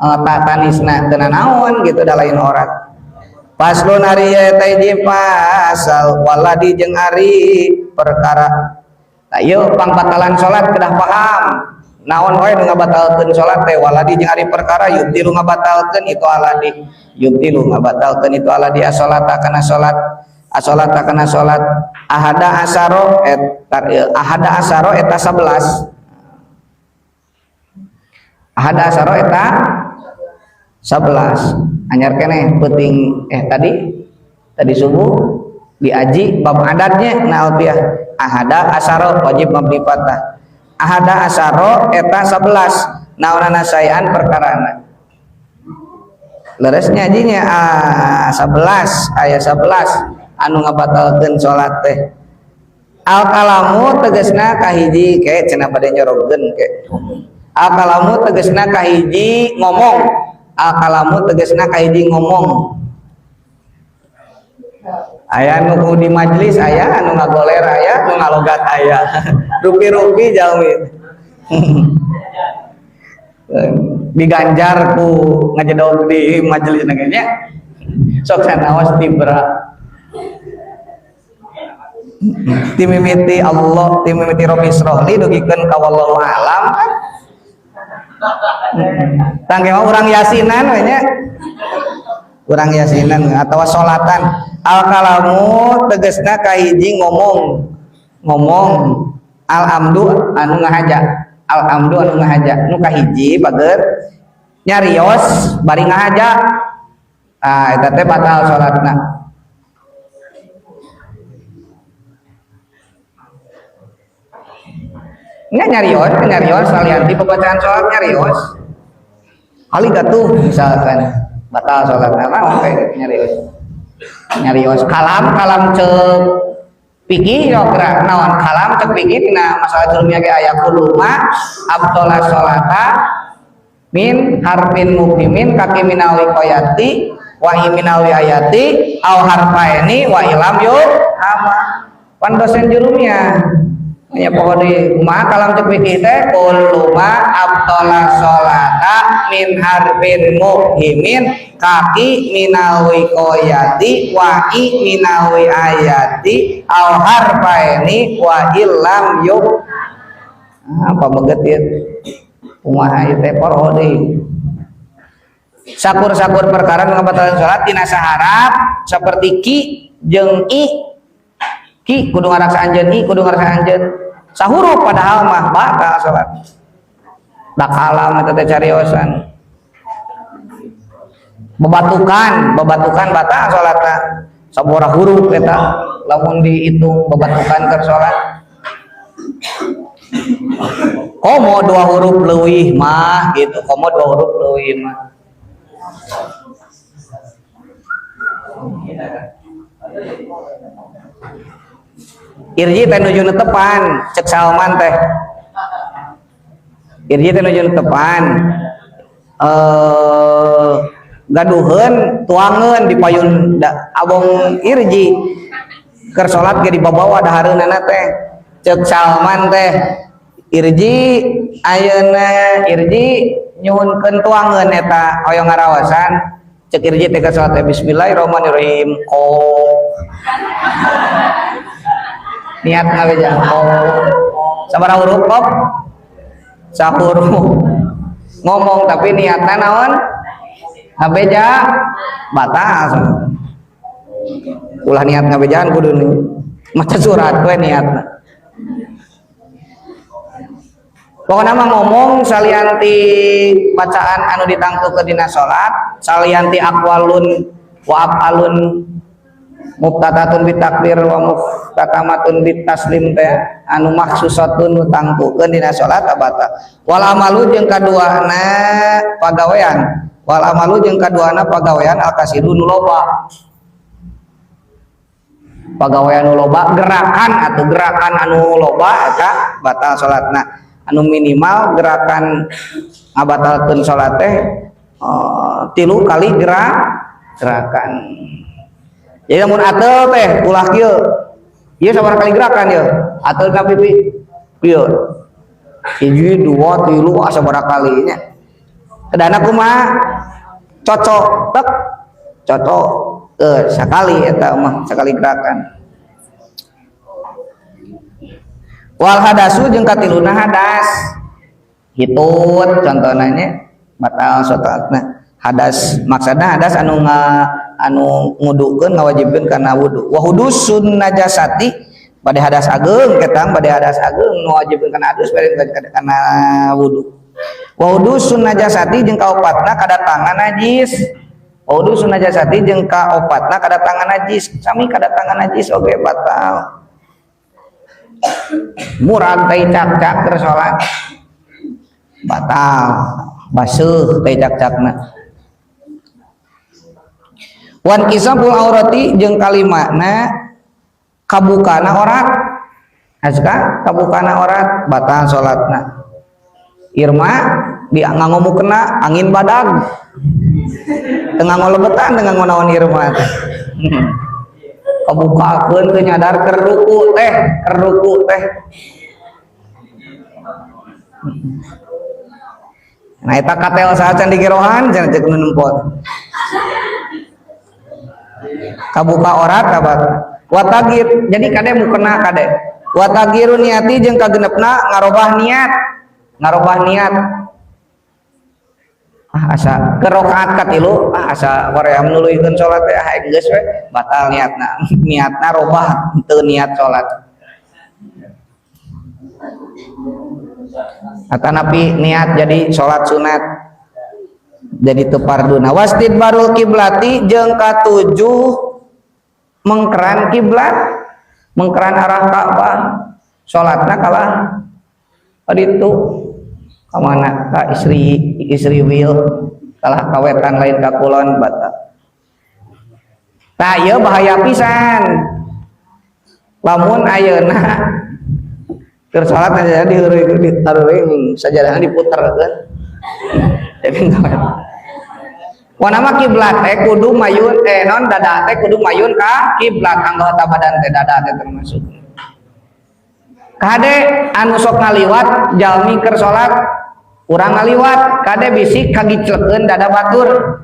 tatanisna teu nanaon gitu da lain orat. Paslon ari eta hiji pasal waladi jeung ari perkara. Tah ieu pangbatalan salat kedah paham. Naon wae nu ngabatalkeun salat teh waladi jeung ari perkara yubtilu ngabatalkeun itu aladi, yubtilu ngabatalkeun itu aladi as-salata kana salat, as-salata kana salat ahada asaro eta ahada asaro eta 11, ahada asaro eta 11 anyar keneh peuting tadi subuh diaji bab adatnya na alfiah ahada asaro wajib mabni fathah ahada asaro eta 11 naonana sayan perkarana. Leresnya jinya 11 aya 11 anu ngabatalkeun salat teh. Al kalamu tegasna kahiji ke cenah bade nyorogkeun ke. Al kalamu tegasna kahiji ngomong. Al kalamu tegasna kahiji ngomong. Aya nu di majelis aya anu ngagoler aya nu ngalogat aya. Rupi-rupi jalmi. Diganjar ku ngajedog di majelis nya. Sok sanaos tibra. Timimiti Allah, timimiti Rabbi israhli dugikeun ka wallahu alam kan. Tangge mah urang yasinan we nya. Urang yasinan atawa salatan. Al kalamu tegasna kahiji ngomong. Ngomong al amdu anu ngahaja. Al amdu anu ngahaja. Nu kahiji bager nyarios bari ngahaja. Ah eta teh batal salatna. Nggak nyarios, nyarios salianti pembacaan sholat nyarios. Kali gatuh misalkan batal sholat nah, kayak nyarios. Nyarios kalam kalam cek pikir yo gerak naon kalam cek pikir dina masalah jurumiyah ge aya kuluma abtola sholata min harfin mubhimin kaki minawi qoyati wa minawi ayati au harfaini wa ilam yu hama. Pan dosen jurumiyah nya poho di kumaha kalam cek fikih teh kuluma abtala sholata min harfin mubhimin kaki minawi qoyati wa i minawi ayati au harfaini wa illam yub. Apa beget ieu kumaha ieu teh poho deui. Sakur-sakur perkara nu ngabatalan salat tina saharap seperti ki jeung i. Ki kudu ngaraksa anjeun, i kudu ngaraksa anjeun. Sahurup padahal mah batal salat. Da kalam eta teh cariosan. Bebatukan, bebatukan batal salatna. Sabaraha huruf eta lamun dihitung bebatukan keur salat. Komo dua huruf leuwih mah gitu, komo dua huruf leuwih mah. Irji teh nuju netepan cek Salman teh. Irji teh nuju netepan. Gaduheun tuangeun di payun abong Irji. Keur salat ge dibabawa dahareunana teh. Cek Salman teh Irji ayeuna Irji nyuhunkeun tuangeun eta hoyong ngaraosan. Cek Irji teh keur salat teh bismillahirrahmanirrahim. Ko niat ngabeja oh sabaraha huruf kop sahuruf ngomong tapi niatna naon ngabeja batal ulah niat ngabejaan kudu maca surat we niatna pokona mah ngomong salianti bacaan anu ditangtukeun dina salat salianti aqwalun wa afalun mubtadatun bitakbir wa muftatamatun bitaslim teh anu maksusatun nu tangtukeun dina salat batal wal amalu jeung kaduana pagawean wal amalu jeung kaduana pagawean al kasiru nu loba pagawean nu loba gerakan atau gerakan anu loba eta batal salatna anu minimal gerakan ngabatalkeun salat teh 3 kali gerakan. Jadi lamun atel teh ulah kieu. Ieu sabaraha kali gerakan ieu? Atel ka pipi kieu. 1 2 3 sabaraha kali nya. Kedana kumaha? Cocok tek cocok sakali eta mah sakali gerakan. Wal hadasu jeung katiluna hadas. Hitut contohna nya batal salatna. Hadas maksudna hadas anu anu ngudukeun ngawajibkeun kana wudu. Wa hudusun najasati bade hadas ageung ketang bade hadas ageung nu wajibkeun kana adus bade kana wudu. Wa hudusun najasati jeung kaopatna kadatangan najis. Wa hudusun najasati jeung kaopatna kadatangan najis. Sami kadatangan najis oge batal. Murag tai cak-cak keur salat. Batal. Baseuh tai cak-cakna. Wan kisabul aurati jeung kalimana kabukana orat. Azka kabukana orat batal salatna. Irma di ngangomukna angin badag. Teu ngangolebetan teu ngangonaon Irma teh. Kabukakeun teu nyadar keur ruku teh, keur ruku teh. Nah eta katel saha can digerohan cenah ceuk nu nempot. Kabuka orat kabar. Watagir jadi kade mukena kade. Watagiru niati jeung kagenepna ngarobah niat. Ngarobah niat. Ah asa ke rakaat katilu, ah asa hoream nuluykeun salat teh ah geus we batal niatna. Niatna robah teu niat salat. Atanapi niat jadi salat sunat jadi teu farduna. Wastidbarul kiblati jeung katujuh mengkeran kiblat, mengkeran arah Ka'bah. Salatna kalah kaditu ka mana ka istri wil kalah kawetan lain ka kulon batal. Tah ieu bahaya pisan. Lamun ayeuna keur salat aja dihareuy sajadahna diputerkeun. Jadi kawetan. Wana mah kiblat teh kudu mayun non dada teh kudu mayun ka kiblat anggota badan teh dada teh termasuk. Kade anu sok ngaliwat jalmi keur salat urang ngaliwat kade bisi kagiclekeun dada batur.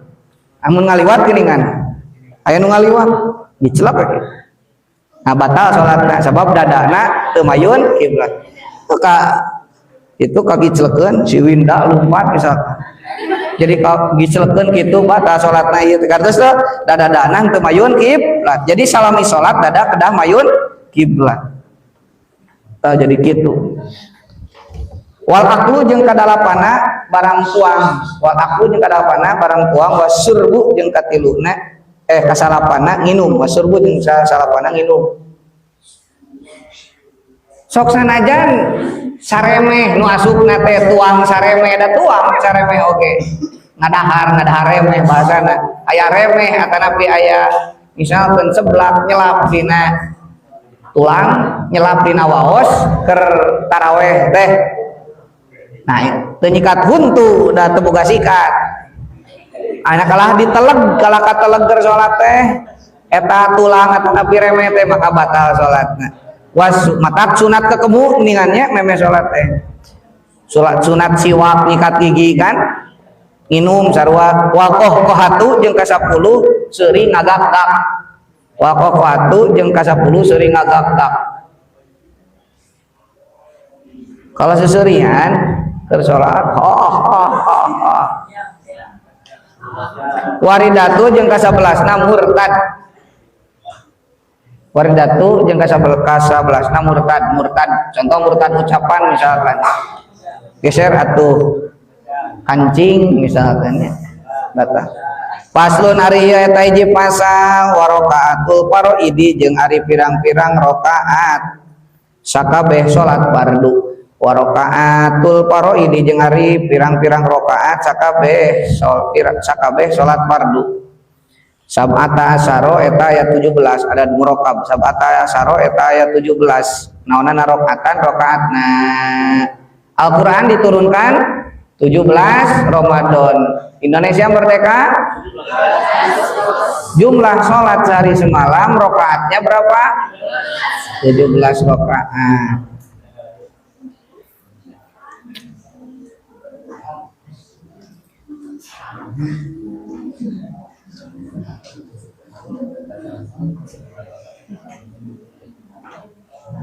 Amun ngaliwat geuningan aya nu ngaliwat giclek we. Nah batal salatna sabab dadana teu mayun kiblat. Ka itu kagiclekeun si Winda lumpat misalkan. Jadi kagiclekeun kitu batal salatna ieu teh kartos teh dadadana teu mayun kiblat. Jadi salami salat dada kedah mayun kiblat. Tah jadi kitu. Wal aklu jeung kadalapana barang tuang. Wal aklu jeung kadalapana barang tuang wasurbu jeung katiluna kasalapana nginum. Wasurbu jeung kasalapana nginum. Sok sanajan saremeh nu asupna teh tuang saremeh da tuang saremeh oge. Ngadahar remeh bahasana. Aya remeh atanapi aya misalkan seblak nyelap dina tulang nyelap dina waos keur taraweh teh. Nah teu nyikat huntu da teu boga sikat. Anak kalah diteleg kalah kateleg keur salat teh eta tulang atanapi remeh teh maka batal salatna. Was matak sunat kekemu ningannya meme salat teh. Salat sunat siwak nyikat gigi kan nginum sarua wal qahqahatu jeung ka-10 seuri ngagak-gak. Wal qahqahatu jeung ka-10 seuri ngagak-gak. Kalau seserian keur salat ha ha ha ha. Waridatu jeung ka-11na murtad. Waridatu jeung ka-11na murtad, murtad. Contoh murtad ucapan misalkan. Geser atuh kancing misalkan ya. Batal. Paslon ari ieu eta hiji pasal warokaatul faraidi jeung ari pirang-pirang rakaat sakabeh salat fardu. Warokaatul faraidi jeung ari pirang-pirang rakaat sakabeh salat fardu. Sab'ata asyara eta ayat 17 ada murakkab. Sab'ata asyara eta ayat 17. Naonana rakaatan rakaatna. Al-Qur'an diturunkan 17 Ramadan. Indonesia merdeka? Jumlah sholat sehari semalam rakaatnya berapa? 17 rakaat.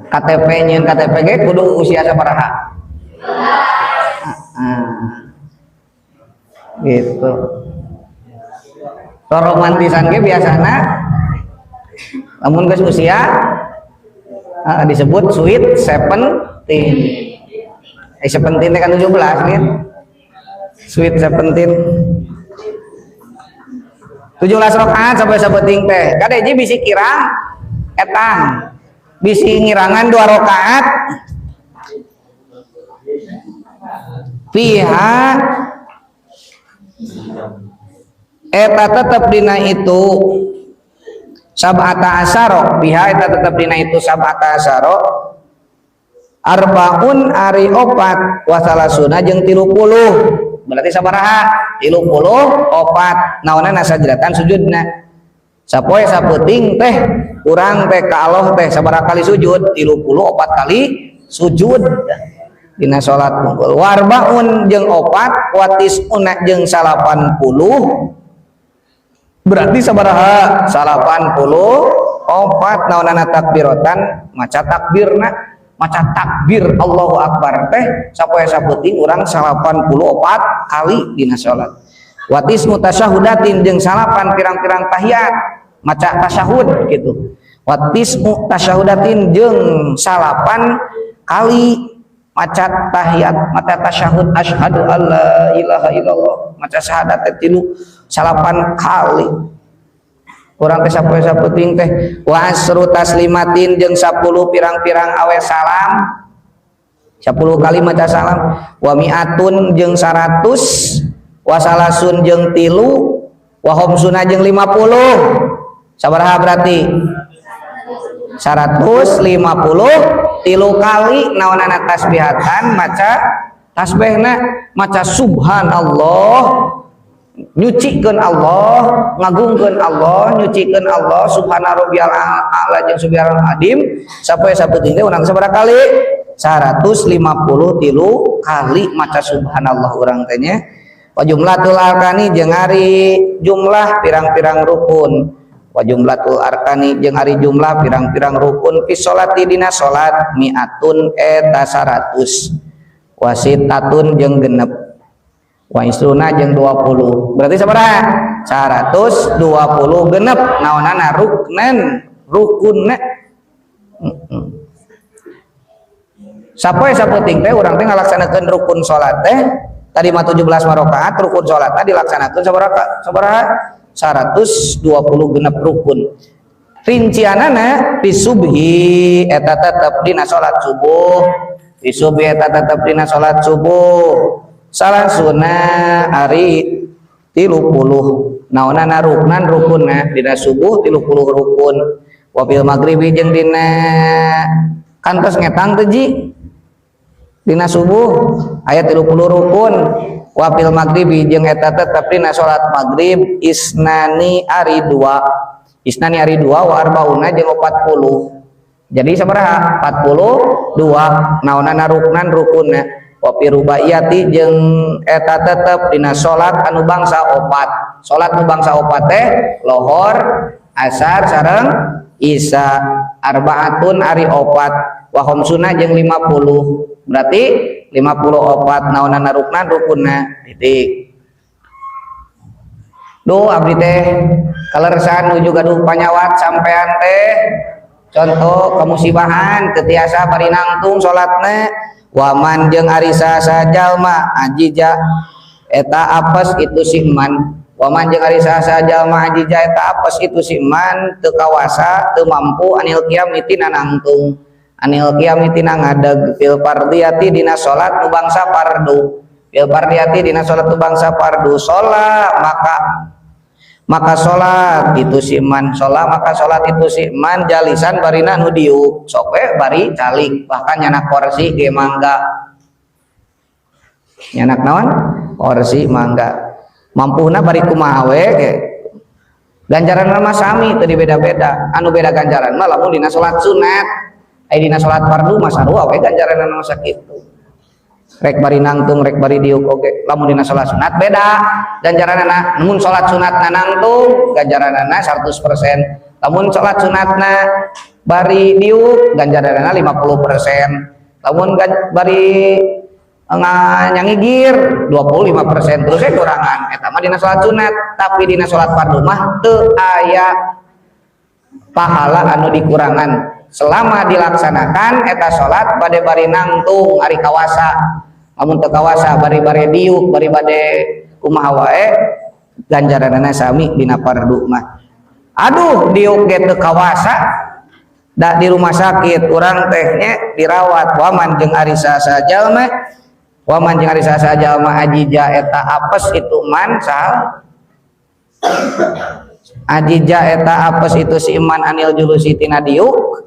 KTP nyeun KTP ge kudu usia sabaraha? Gitu. Romantisan ge biasana lamun geus usia disebut sweet seventeen. 17 teh kan 17 kan. Sweet 17. 17 rakaat sampai sabeting teh. Kade ji bisi kirang etang. Bisi ngirangan 2 rakaat. Fiha Eta tetep dina itu sab'ata asyara, fiha eta tetep dina itu sab'ata asyara, arbaun ari opat, wa salasuna jeung 30. Berarti sabaraha? 34. Naonana? Sajdatan sujudna. Sapoe sapeuting teh urang teh ka Allah teh sabaraha kali sujud? 34 kali sujud dina salat mungkul. Warbaun jeung opat, wa tis'una jeung 80. Berarti sabaraha? 84. Naonana? Takbiratan maca takbirna. Maca takbir Allahu Akbar teh sapoe sapeuting urang 84 kali dina salat. Wa tis'u tasyahudatin jeung salapan pirang-pirang tahiyat, maca tasyahud gitu. Wa tis'u tasyahudatin jeung salapan kali maca tahiyat, maca tasyahud, asyhadu alla ilaha illallah, maca syahadat teh tilu salapan kali urang teh sapoe sapeuting teh. Wa asyru taslimatin jeung 10 pirang-pirang awe salam, 10 kali maca salam. Wa mi'atun jeung 100, wa salasun jeung tilu, wa khamsuna jeung 50. Sabaraha berarti? 153 kali. Naonana? Tasbihatan maca tasbihna, maca subhanallah, nyucikeun Allah, ngagungkeun Allah, nyucikeun Allah, subhana rabbiyal a'la jeung subhanal adim. Sapoe sapeuting teh urang sabaraha kali? 153 kali maca subhanallah urang teh nya. Wa jumlatul arkani jeung ari jumlah pirang-pirang rukun, wa jumlatul arkani jeung ari jumlah pirang-pirang rukun, fi sholati dina salat, mi'atun eta 100, wa sittatun jeung genep, wa isruna jeung 20. Berarti sabaraha? 126. Naonana? Ruknan, rukunna. Sapoe sapeuting teh urang teh ngalaksanakeun rukun salat teh, tadi mah 17 rakaat rukun salatna dilaksanakeun sabaraha? Sabaraha? 126 rukun. Rincianana, fi subhi eta tetep dina salat subuh, fi subhi eta tetep dina salat subuh, salasuna ari 30. Naonana? Ruknan, rukunna. Dina subuh 30 rukun. Wa fil maghribi jeung dina kantos ngetang teh ji, dina subuh aya 30 rukun. Wa fil maghribi jeung eta tetep dina salat maghrib, isnani ari dua, isnani ari dua, wa arbauna jeung 40. Jadi sabaraha? 42. Naonana? Ruknan, rukunna. Wa fi rubaiyati jeung eta tetep dina salat anu bangsa opat. Salat nu bangsa opat teh lohor, asar sareng isya, arbaatun ari opat, wa khamsuna jeung 50. Berarti 54. Naonana? Ruknan, rukunna, titik. Duh, abdi teh kaleresan nuju gaduh panyawat sampean teh, contoh kemusibahan, teu tiasa bari nangtung salatna. Waman jeung ari saha jalma ajija eta apes itu si man, waman jeung ari saha jalma ajija eta apes itu si man, teu kawasa, teu mampu, anil qiyami tina nangtung, anil qiyami tina ngadeg, fil fardiyati dina salat nu bangsa fardu, fil fardiyati dina salat nu bangsa fardu, salat maka salat itu si man, salat maka salat itu si man, jalisan barina nu diuk. Sok we bari calik, bahkan nyanak kursi ge mangga. Nyanak naon? Kursi mangga. Mampuhna bari kumaha we ge, ganjaran mah sami, teu dibeda-beda. Anu beda ganjaran mah lamun dina salat sunat. Ai dina salat fardu mah sarua we ganjaran mah sakitu, rek bari nangtung, rek bari diuk oge. Lamun dina salat sunat beda ganjaranana. Mun salat sunatna nangtung, ganjaranana 100%. Lamun salat sunatna bari diuk, ganjaranana 50%. Lamun bari nyangigir, 25%. Terus saya kurangan. Eta mah dina salat sunat. Tapi dina salat fardu mah teu aya pahala anu dikurangan selama dilaksanakan eta salat, bade bari nangtung ari kawasa, lamun teu kawasa bari bare diuk, bari bade kumaha wae, ganjaranana sami dina fardu mah. Aduh, diuk ge teu kawasa, da di rumah sakit urang teh nya dirawat. Waman jeung ari saha jalma, waman jeung ari saha jalma ajija eta apes itu man sal Ajija eta apes itu si iman anil julusi tina diuk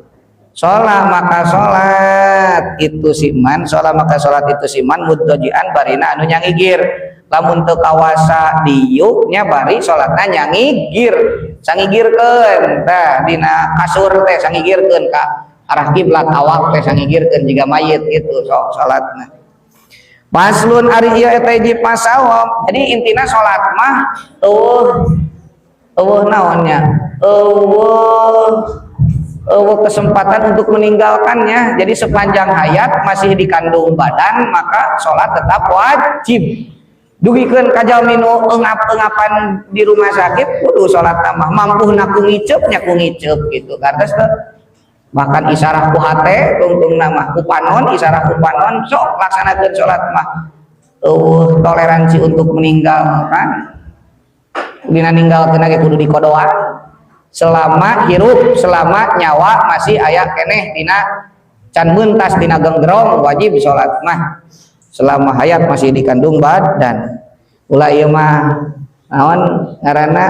sholat maka sholat itu si iman sholat maka sholat itu si iman muddojian barina anu nyangigir. Lamun teu kawasa diuknya bari sholatna nyangigir, sangigirkeun tah dina kasur teh, sangigirkeun ka arah kiblat, awak teh sangigirkeun jiga mayit gitu sok salatna. Faslun ari ieu eta hiji pasal. Jadi intina salat mah eueuh eueuh naonnya, eueuh eueuh kesempatan untuk meninggalkannya. Jadi sepanjang hayat masih dikandung badan maka salat tetap wajib. Dugikeun ka jalmi nu eungap-eungapan di rumah sakit kudu salat mah, mampuhna ku ngiceup nya ku ngiceup gitu. Kartos teu? Bahkan isarah ku hate tungtungna mah ku panon, isarah ku panon sok laksanakeun salat mah. Eueuh toleransi untuk meninggalkan. Dina ninggalkeun ge kudu dikodoan. Selama hirup, selama nyawa masih aya keneh dina can mentas dina genggerong wajib salat mah. Selama hayat masih dikandung badan. Ulah ieu mah naon ngaranna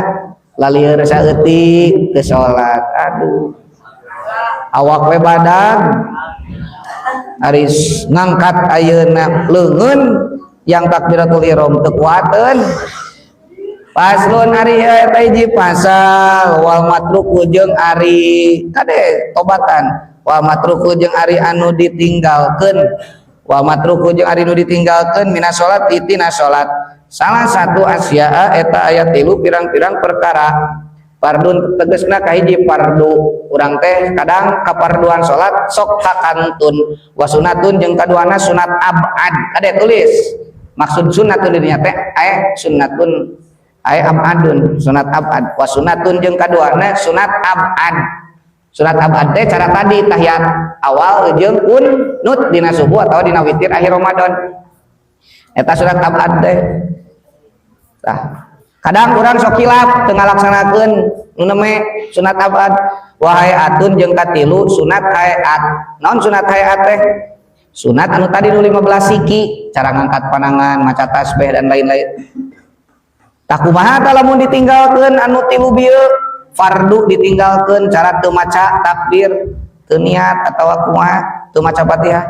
lalieur saeutik teu salat. Aduh. Awak we badag aris ngangkat ayeuna leungeun yang takbiratul ihram teu kuateun. Faslun ari eta hiji pasal. Wal matruku jeung ari kade tobatan, wal matruku jeung ari anu ditinggalkeun, wal matruku jeung ari nu ditinggalkeun mina salat tina salat salah satu asyaa eta aya tilu pirang-pirang perkara. Fardun tegesna kahiji fardu, urang teh kadang kaparduan salat sok kakantun. Wa sunatun jeung kaduana sunat abad. Kade tulis maksud sunatun di dinya teh aya sunatun aya abadun, sunat abad. Wa sunatun jeung kaduana sunat abad. Sunat abad teh cara tadi tahiyat awal jeung kunut dina subuh atau dina witir akhir Ramadan, eta sunat abad teh. Tah kadang urang sok hilap teu ngalaksanakeun nu neme sunat abad. Wa hayatun jeung katilu sunat hayat. Naon sunat hayat teh? Sunat anu tadi nu 15 siki, cara ngangkat panangan, maca tasbih dan lain-lain. Tah kumaha tah lamun ditinggalkeun anu tilu bieu? Fardu ditinggalkeun cara teu maca takbir, teu niat atawa kumaha, teu maca Fatihah.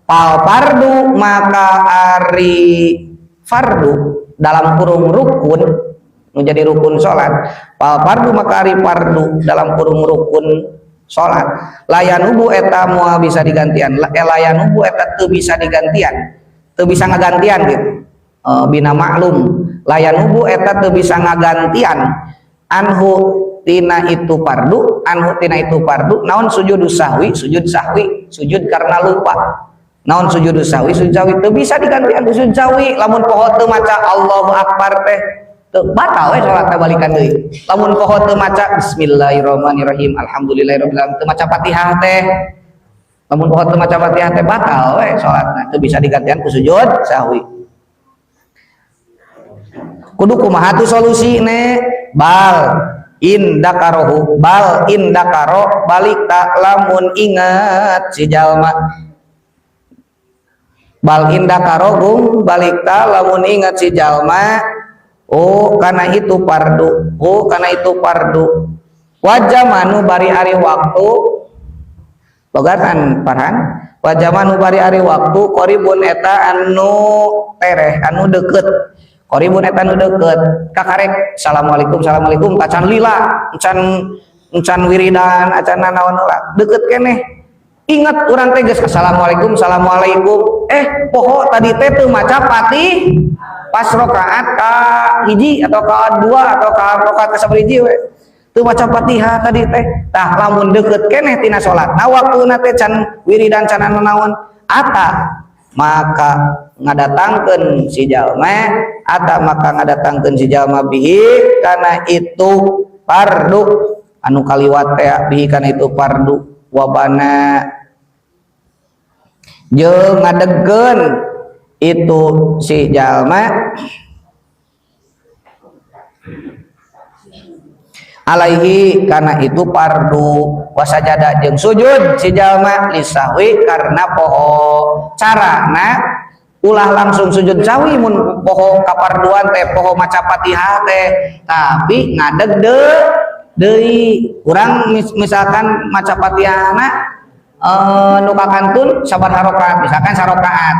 Fal fardu maka ari fardu dalam kurung rukun menjadi rukun salat. Fal fardu maka ari fardu dalam kurung rukun salat la yanubu eta moal bisa digantian, la yanubu eta teu bisa digantian, teu bisa ngagantian gitu. Bina maklum la yanubu eta teu bisa ngagantian anhu tina itu fardu, anhu tina itu fardu naon sujud sahwi, sujud sahwi, sujud karena lupa. Naon sujud sahwi? Sujud sahwi teu bisa digantian ku sujud sahwi. Lamun poho teu maca Allahu akbar teh teu batal we salatna, balikan deui. Lamun poho teu maca bismillahirrahmanirrahim alhamdulillahirabbil alamin, teu maca Fatihah teh, lamun poho teu maca Fatihah teh batal we salatna, teu bisa digantian ku sujud sahwi. Kudu kumaha tuh solusine? Bal in dzakarohu, bal in dzakaro balik tak lamun ingat si jalma, bal in dzakaro gung balik tak lamun ingat si jalma oh karena itu fardu, oh karena itu fardu. Wa zamanu bari ari waktu bogatan Farhan, wa zamanu bari ari waktu qoribun eta anu tereh, anu deket, qoribun eta anu deket kakarek assalamualaikum assalamualaikum tacan lila, encan encan wiridan acan nanaon heula, deket keneh ingat urang teh geus assalamualaikum assalamualaikum, poho tadi teh teu maca Fatih pas rakaat ka hiji atau ka dua atau ka rakaat ka sabaraha we teu maca Fatihah tadi teh. Tah lamun deket keneh tina salat nah waktuna teh can wiridan can naon ata maka ngadatangkeun si jalma, ata maka ngadatangkeun si jalma bihi kana itu fardu anu kaliwat teh, bihi kana itu fardu. Wabana jeung ngadegkeun itu si jalma alaihi karena itu fardu. Wasajada jeung sujud si jalma lisahwi karena poho. Carana Ulah langsung sujud sahwi mun poho kaparduan teh, poho maca Fatihah teh, tapi ngadeg deui. Urang misalkan maca Fatihahna nu kakantun sabaraha rakaat, misalkan sarakaat.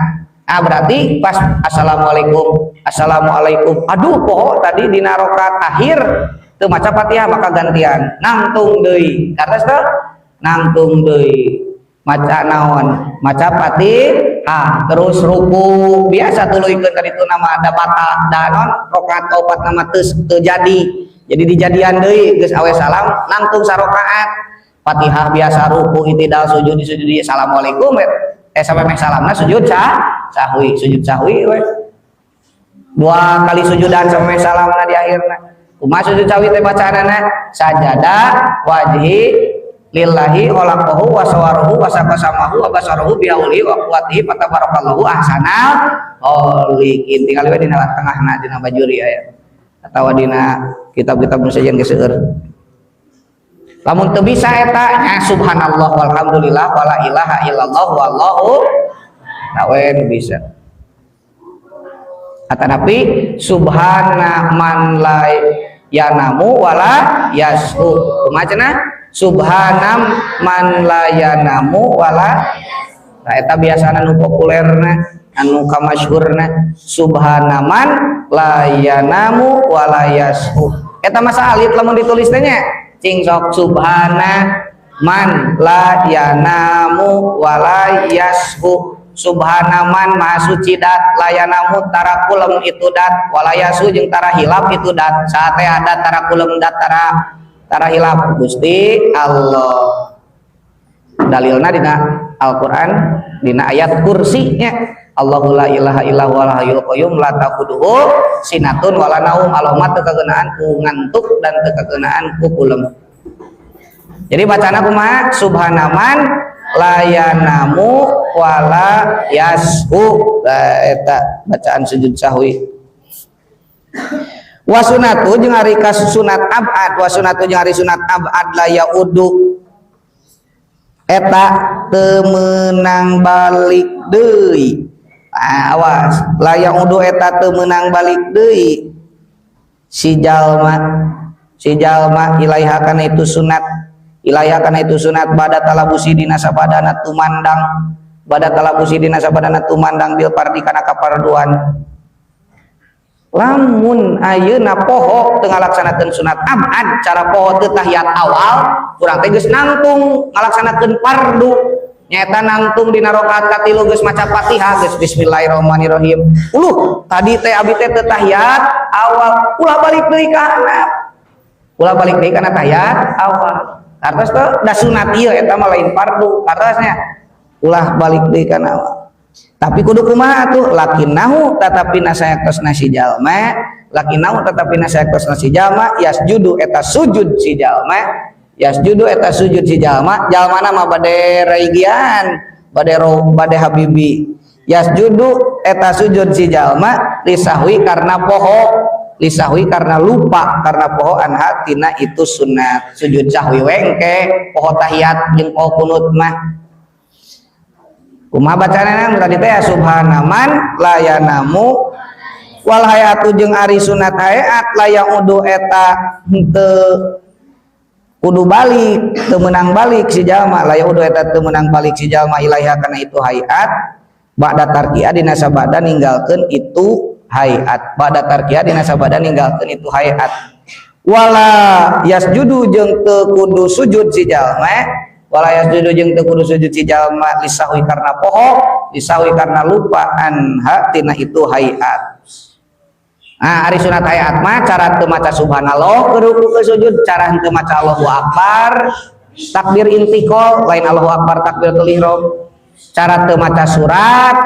Ah, berarti pas assalamualaikum, assalamualaikum, aduh, poho tadi dina rakaat akhir teu maca Fatihah, maka gantian nangtung deui. Karena teu nangtung deui maca naon, maca Fatihah, terus ruku biasa, tuluykeun ka ditu nama ada batal da naon, rakaat kaopat nama teu teu jadi. Jadi dijadian deui, geus awe salam nangtung sarakaat, Fatihah biasa, ruku, itidal, sujud, sujud, assalamualaikum, sampai meh salamna sujud sahwi, sujud sahwi we dua kali sujudan sampai salamna di akhirna. Kumaha sujud sahwi teh bacaanana? Sajada wajhi lillahi khalaqahu wa sawarahu wa saqasamahu wa basarahu bi haulihi wa quwwatihi fatabarakallahu ahsanal khaliqin. Tinggal we dina tengahna, dina bajuri aya atawa dina kitab-kitab nu sejen geus seueur. Lamun teu bisa eta nya, subhanallah walhamdulillah wala ilaha illallah wallahu we nu bisa. Atanapi subhana man la yanamu wala yashu. Kumaha cenah? Subhana man la yanamu wala. Nah, eta biasana nu populerna, anu kamasyhurna, subhana man la yanamu wala yashu. Eta masa alit lamun ditulis teh nya. Cing sok, subhana man la yanamu wala yashu. Subhana man, maha suci dat, la yanamu, tara kulem itu dat, wala yashu, jeung tara hilap itu dat. Saat ada tara kulem dat, tara tara hilap? Gusti Allah. Dalilna dina Al-Qur'an, dina ayat kursi nya, Allahu la ilaha illa huwal hayyul qayyum la ta'khudhuhu sinatun wala naum. Allah mah teu kageunaan ku ngantuk dan teu kageunaan ku kulem. Jadi bacana kumaha? Subhana man la yanamu wala yashu. Nah, eta bacaan sujud sahwi. Wasunatu jeung ari sunat abad, wasunatu jeung ari sunat abad, la yaudu, eta teu meunang balik deui. Ah, awas, la yaudu, eta teu meunang balik deui si jalma, si jalma, ilaiha kana itu sunat, ilaiha kana itu sunat, bada talabusi dina sabadana tumandang, bada talabusi dina sabadana tumandang, bil fardi kana kaparduan. Lamun ayeuna poho teu ngalaksanakeun sunat abad, cara poho teu tahiyat awal, urang teh geus nangtung ngalaksanakeun fardu, nyaeta nangtung dina rakaat katilu, geus maca Fatihah, geus bismillahirrahmanirrahim, uluh, tadi teh abi teh teu tahiyat awal. Ulah balik deui ka handap, ulah balik deui kana tahiyat awal. Kartos teu? Da sunat ieu, eta mah lain fardu. Kartosnya ulah balik deui kana awal. Tapi kudu kumaha tuh? Lakinnahu, tatapi sayaktosna si jalma, lakinnahu, tatapi sayaktosna si jalma, yasjudu, eta sujud si jalma, yasjudu, eta sujud si jalma. Jalmana mah bade raigian, bade ro, bade habibi. Yasjudu, eta sujud si jalma, lisahwi, karena poho, lisahwi, karena lupa, karena poho, anha, tina itu sunat. Sujud sahwi wengke poho tahiyat jeung poho kunut mah. Kumaha bacaanna tadi teh? Subhana man la yanamu. Wal hayatu jeung ari sunat hayat, la yaudu, eta henteu kudu balik, teu meunang balik si jalma, la yaudu, eta teu meunang balik si jalma, ilaiha, kana itu hayat, ba'da tarkiha, dina sabada ninggalkeun itu hayat, ba'da tarkiha, dina sabada ninggalkeun itu hayat. Wala yasjudu, jeung teu kudu sujud si jalma, wala yasjudu, jeung teu kudu sujud si jalma, lisahwi, karena poho, lisahwi, karena lupa, anha, tina itu hayat. Nah, ari sunat hayat mah cara teu maca subhanallah ke ruku ke sujud, cara henteu maca Allahu akbar takbir intiqal, lain Allahu akbar takbiratul ihram, cara teu maca surat.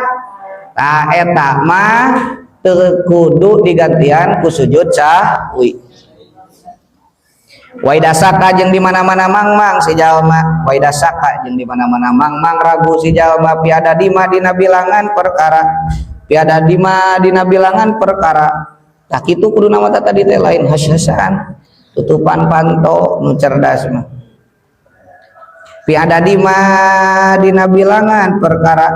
Nah, eta mah teu kudu digantian ku sujud sahwi. Waida syakka, jeung di mana-mana mangmang si jalma, waida syakka, jeung di mana-mana mangmang ragu si jalma, fi adadi ma, dina bilangan perkara, fi adadi ma, dina bilangan perkara. Tah, kitu kudu nama tadi teh, lain has-hasan tutupan panto nu cerdas mah. Fi adadi ma, dina bilangan perkara.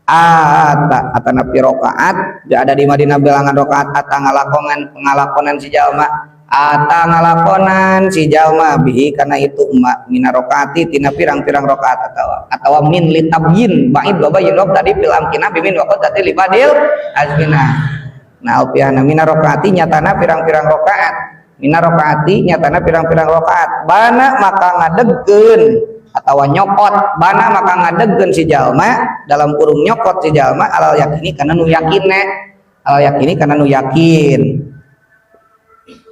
ata atanapi rakaat ada di Madinah bilangan rakaat ata ngalakonan si jalma ata ngalakonan si jalma bihi kana itu ma mina rakaati tina pirang-pirang rakaat atawa min litabyin ba'id wa bayyin wa tadi fil amkina bimin wa qad tadi libadil azmina. Nah alfiahna mina rakaati nyatana pirang-pirang rakaat mina rakaati nyatana pirang-pirang rakaat bana maka ngadegkeun atawa nyokot bana maka ngadegkeun si jalma dalam kurung nyokot si jalma alal yakini kana nu yakinna alal yakini kana nu yakin.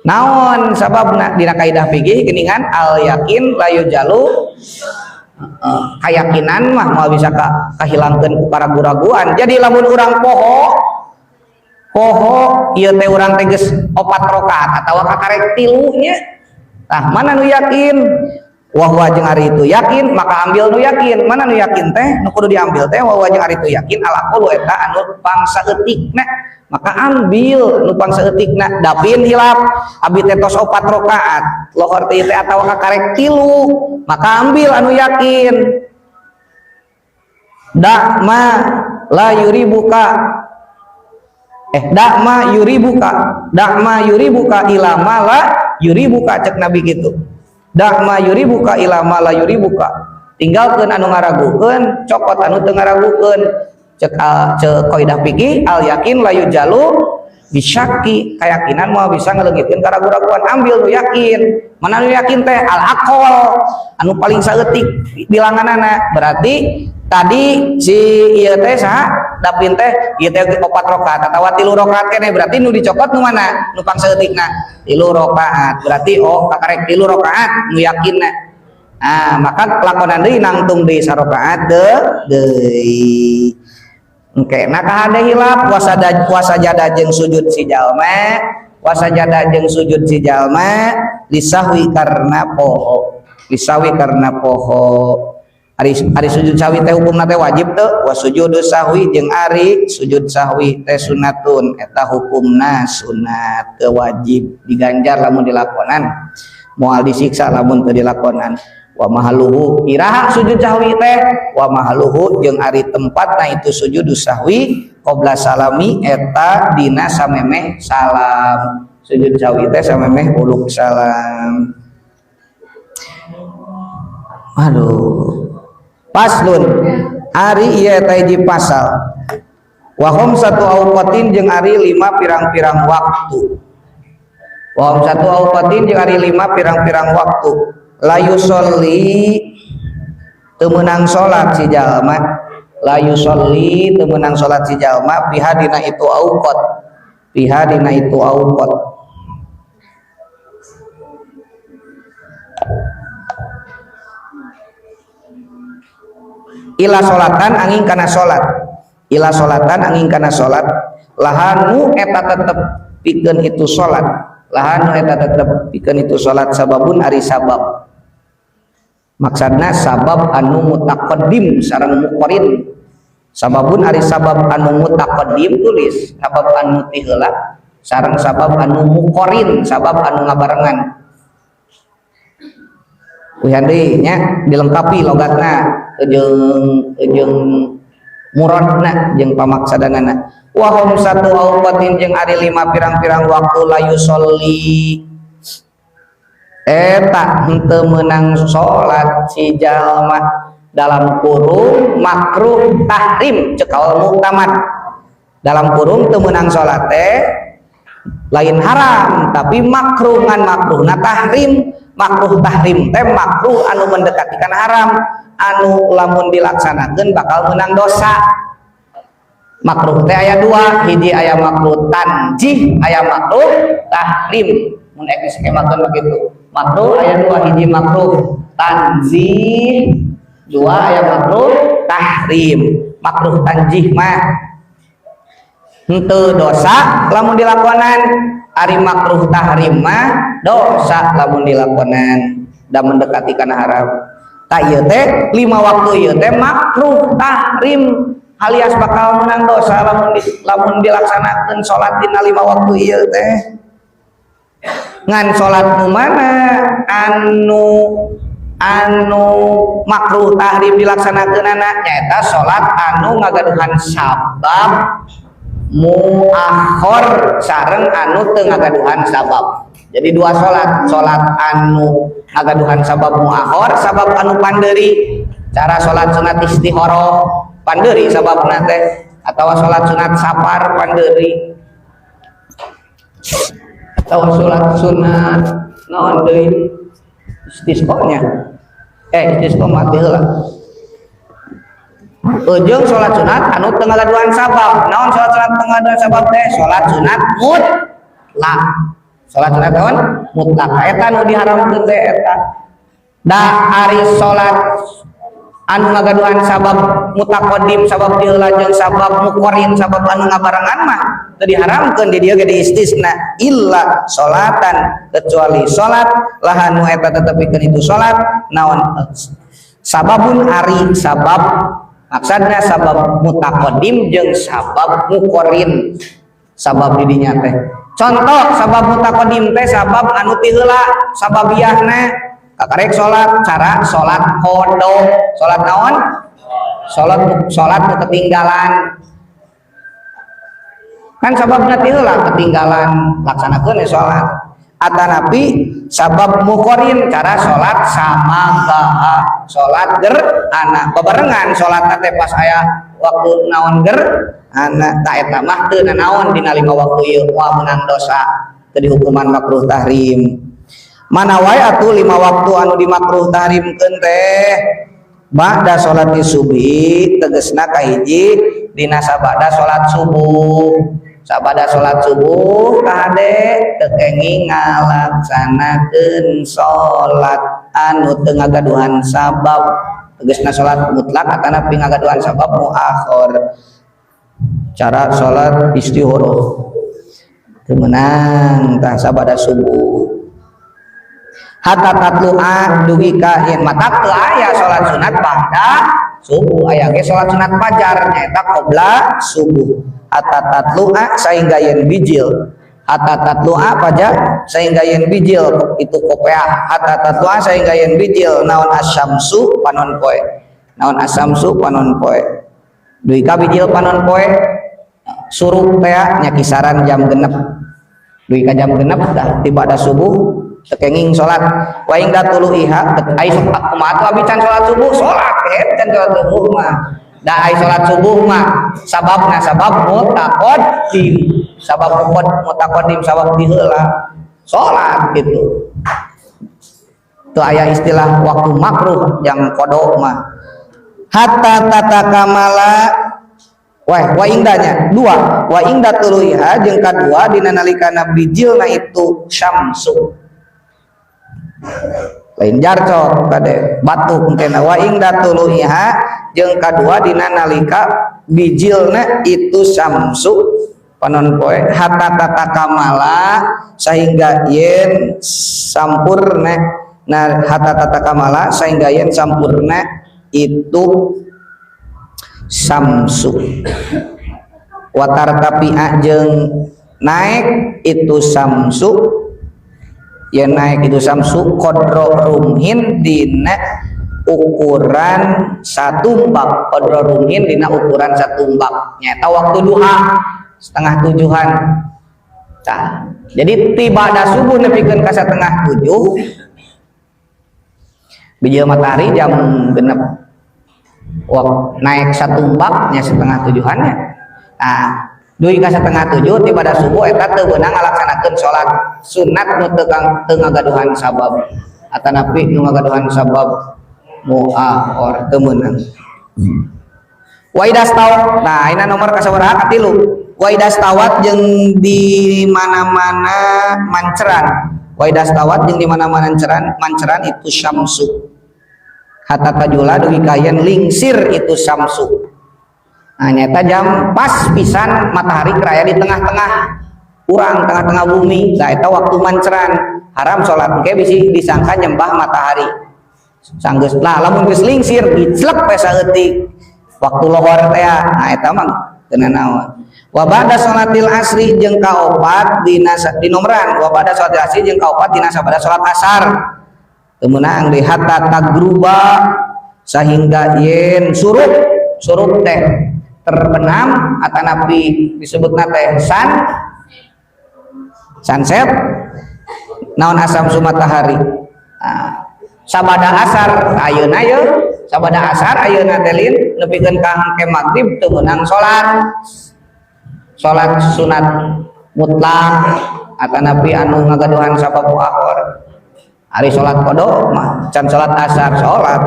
Naon sababna dina kaidah fikih geuningan al yakin la yujalu kayakinan mah moal bisa kahilangkeun ku karagu-raguan. Jadi lamun urang poho ieu teh urang teh geus 4 rakaat atawa kakarek 3 nya. Tah mana nu yakin? Wa huwa jeung ari itu yakin maka ambil nu yakin. Mana nu yakin teh nu kudu diambil teh wa huwa jeung ari itu yakin al aqallu eta anu pangsaeutikna. Maka ambil nu pangsaeutikna dapin hilap abi teh tos 4 rakaat lohor teh teh atawa kakarek 3 maka ambil anu yakin. Da ma la yuribuka dakma yuribuka dakma yuribuka ila ma la yuribuka cek Nabi gitu. Dakma yuribuka ila ma la yuribuka tinggalkeun anu ngaragukeun cokot anu teu ngaragukeun cek cek kaidah fikih al yakin la yujalu bisyaki kayakinan moal bisa ngaleungitkeun karagu-raguan ambil nu yakin mana nu yakin teh al aqol anu paling saeutik bilanganana berarti tadi si ieu teh saha dapin teh ieu teh 4 rakaat atawa 3 rakaat keneh berarti nu dicokot nu mana nu pangsaeutikna 3 rakaat berarti oh kakarek 3 rakaat nu yakinna. Nah maka lakonan deui nangtung deui sarakaat deui engke nah kahade hilap wasajada jeung sujud si jalma wasajada jeung sujud si jalma lisahwi karena poho lisahwi karena poho. Ari sujud sahwi teh hukumna teh wajib teu wa sujudu sahwi jeung ari sujud sahwi teh sunatun eta hukumna sunat teu wajib diganjar lamun dilakonan moal disiksa lamun teu dilakonan. Wa mahalluhu iraha sujud sahwi teh wa mahalluhu jeung ari tempatna itu sujud sahwi qabla salami eta dina samemeh salam sujud sahwi teh samemeh uluk salam. Aduh paslun ari ieu eta hiji pasal wa khamsatu awqatin jeung ari 5 pirang-pirang waktu wa khamsatu awqatin jeung ari 5 pirang-pirang waktu la yusolli teu meunang salat si jalma la yusolli teu meunang salat si jalma piha dina itu awqat piha dina itu awqat ila solatan angin kana solat ila solatan angin kana solat lahanu eta tetep pikeun itu solat lahanu eta tetep pikeun itu solat sababun ari sabab maksudna sabab anu mutaqaddim sareng muqarin sababun ari sabab anu mutaqaddim tulis sabab anu ti heula sareng sabab anu muqarin sabab anu ngabarengan uyan deui nya dilengkapi logatna jeung muradna jeung pamaksadanana wa khamsatu awqatin jeung ari 5 pirang-pirang waktu la yusolli eta henteu meunang salat si jalma dalam kurung makruh tahrim cek kaul muktamad dalam kurung teu meunang salat teh lain haram tapi makruh ngan makruhna tahrim makruh tahrim teh makruh anu mendekati kana haram anu lamun dilaksanakeun bakal menang dosa. Makruh teh aya 2 hiji aya makruh tanjih aya makruh tahrim mun ek diskemakeun begitu makruh aya 2 hiji makruh tanzih 2 aya makruh tahrim. Makruh tanjih mah henteu dosa lamun dilakonan ari makruh tahrim mah dosa lamun dilakonan da mendekati kana haram. Ta ieu teh 5 waktu ieu teh makruh tahrim alias bakal menang dosa lamun dilaksanakeun salat dina 5 waktu ieu teh. Ngan salat nu mana anu Anu makruh tahrim dilaksanakeunana nyaeta salat anu ngagaduhan sabab muakhor sareng anu teu ngagaduhan sabab. Jadi dua salat, salat anu ngagaduhan sabab muakhor, sabab anu pandeuri, cara salat sunat istikharah pandeuri sababna teh, atau salat sunat safar pandeuri, atau salat sunat naon deui, istisqanya, istisqa mah teu heula. Ujung salat sunat anu teu ngagaduhan sabab. Naon salat sunat teu ngagaduhan sabab teh? Salat sunat mutlak. Salat sunat naon? Mutlak. Eta nu diharamkeun teh eta. Da ari salat anu ngagaduhan sabab mutaqaddim, sabab diheula, jeung sabab muqorin, sabab anu ngabarengan mah teu diharamkeun. Di dieu ge diistisna illa salatan, kecuali salat, laha nu eta tetepikeun itu salat naon sababun, ari sabab, maksudna sabab mutaqaddim jeung sabab muqorin sabab di dinya teh. Contoh sabab mutaqaddim teh sabab anu ti heula sababiyahna, kakarek salat cara salat qada. Salat naon? Salat, salat nu ketinggalan kan sababna ti heula ketinggalan, laksanakeun ya salat. Atanapi sabab muqorin, cara salat samagaha, salat gerhana babarengan, salat teh pas aya waktu naon, gerhana. Tah, eta mah teu nanaon dina lima waktu ieu, moal meunang dosa, teu dihukuman makruh tahrim. Mana wae atuh lima waktu anu dimakruh tahrimkeun teh? Ba'da salat subuh, tegesna kahiji dina sabada salat subuh. Sabada salat subuh kade teu kenging ngalaksanakeun salat anu teu ngagaduhan sabab, tegesna salat mutlak atanapi ngagaduhan sabab muakhir, cara salat istikharah teu meunang. Tah, sabada subuh hatta tatlu'a, dugi ka yen matak teu aya salat sunat ba'da subuh, aya ge salat sunat fajar, nyaeta qabla subuh. Hatta tatlu'a, sehingga yen bijil, hatta tatlu'a fajar, sehingga yen bijil itu kopeah, hatta tatlu'a, sehingga yen bijil naon asyamsu panon poe, naon asyamsu panon poe, dugi ka bijil panon poe, surup teh nya kisaran jam 6, dugi ka jam 6. Dah tiba ada subuh teu kenging salat. Wa inda tulu'iha, ai kumaha atuh abi can salat subuh? Salat can salat subuh mah, da ai salat subuh mah sababna sabab mutaqaddim, sabab mutaqaddim, sabab di heula salat gitu. Teu aya istilah waktu makruh yang qada mah. Hatta tatakamala. Wah, wa indanya dua, wa inda tulu'iha, jeung kadua dina nalikana bijilna itu syamsu, lain jarcok kade, batuk kena. Wa inda tulu'iha, jeung kadua dina nalika bijilna itu syamsu panon poe, hatta tatakamala, sehingga yen sampurna. Nah, hatta tatakamala, sehingga yen sampurna itu samsu, wa tartafi'a, jeung naik itu samsu, ya naik itu samsu, qadra rumhin, dina ukuran satumbak, qadra rumhin, dina ukuran satumbak, nyaeta waktu duha setengah tujuhan. Nah, jadi tiba ada subuh nepikeun ka 6.30, bijil matahari jam 6, wak, naik satumbaknya setengah tujuhannya. Nah, dugi ka 6.30 tiba ada subuh eta teu beunang ngalaksanakeun salat sunat nu teu teu ngagaduhan sabab atanapi nu ngagaduhan sabab muakhor, teu meunang. Wa idastaw, nah, ini nomor kasabaraha? Katilu. Wa idastawat, jeung di mana-mana manceran, wa idastawat, jeung di mana-mana manceran, manceran itu syamsu, hatta tajula, dugi ka yen lingsir itu syamsu. Nah, nyata jam pas pisan matahari keur aya di tengah-tengah urang, tengah-tengah bumi. Nah, eta waktu manceran haram salat, engke bisi disangka nyembah matahari. Sanggeus lah, lamun geus lingsir diclek we saeutik waktu lohor teh, nah, eta mah teu nanaon. Wa ba'da sholatil asri, jeung kaopat dina di nomoran, wa ba'da sholatil asri, jeung kaopat dina sabada salat asar. Teu meunang deui hatta tagruba sehingga yen surup, surup teh terbenam atanapi disebutna teh sunset naon asam matahari. Nah, sabada asar ayeuna ye, sabada asar ayeuna teh lin nepikeun ka engke magrib teu meunang salat, salat sunat mutlak atanapi anu ngagaduhan sabab muakhir. Ari salat qada mah can salat asar salat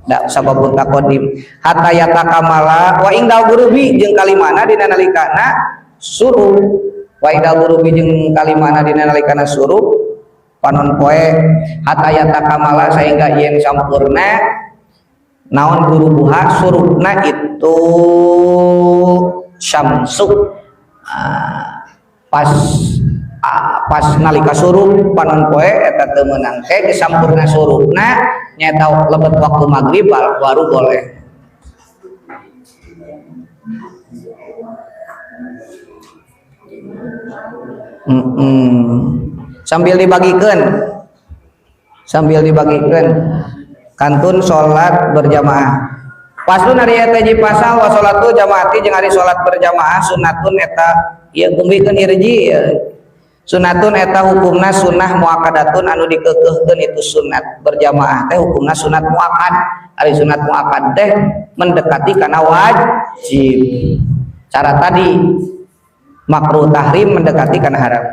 da sababun taqaddim hatta yatakamala wa indal ghurubi jeung kalimana dina nalikana surup, wa indal ghurubi jeung kalimana dina nalikana surup panon poe hatta yatakamala sehingga yen sampurna naon gurubuha surupna itu syamsu. Pas pas nalika surup panon poe eta teu meunang teh geus sampurna surupna nyaeta lebet waktu maghrib baru boleh. Sambil dibagikan, sambil dibagikan kantun salat berjamaah. Paslon ari eta hiji pasal wa salatu jamaati jeung ari salat berjamaah sunnatun eta ieu kumbikeun irji ya. Sunnatun eta hukumna sunnah muakkadatun anu dikeukeihkeun itu sunat berjamaah teh hukumna sunat muakkad. Ari sunat muakkad teh mendekati kana wajib. Cara tadi makruh tahrim mendekati kana haram.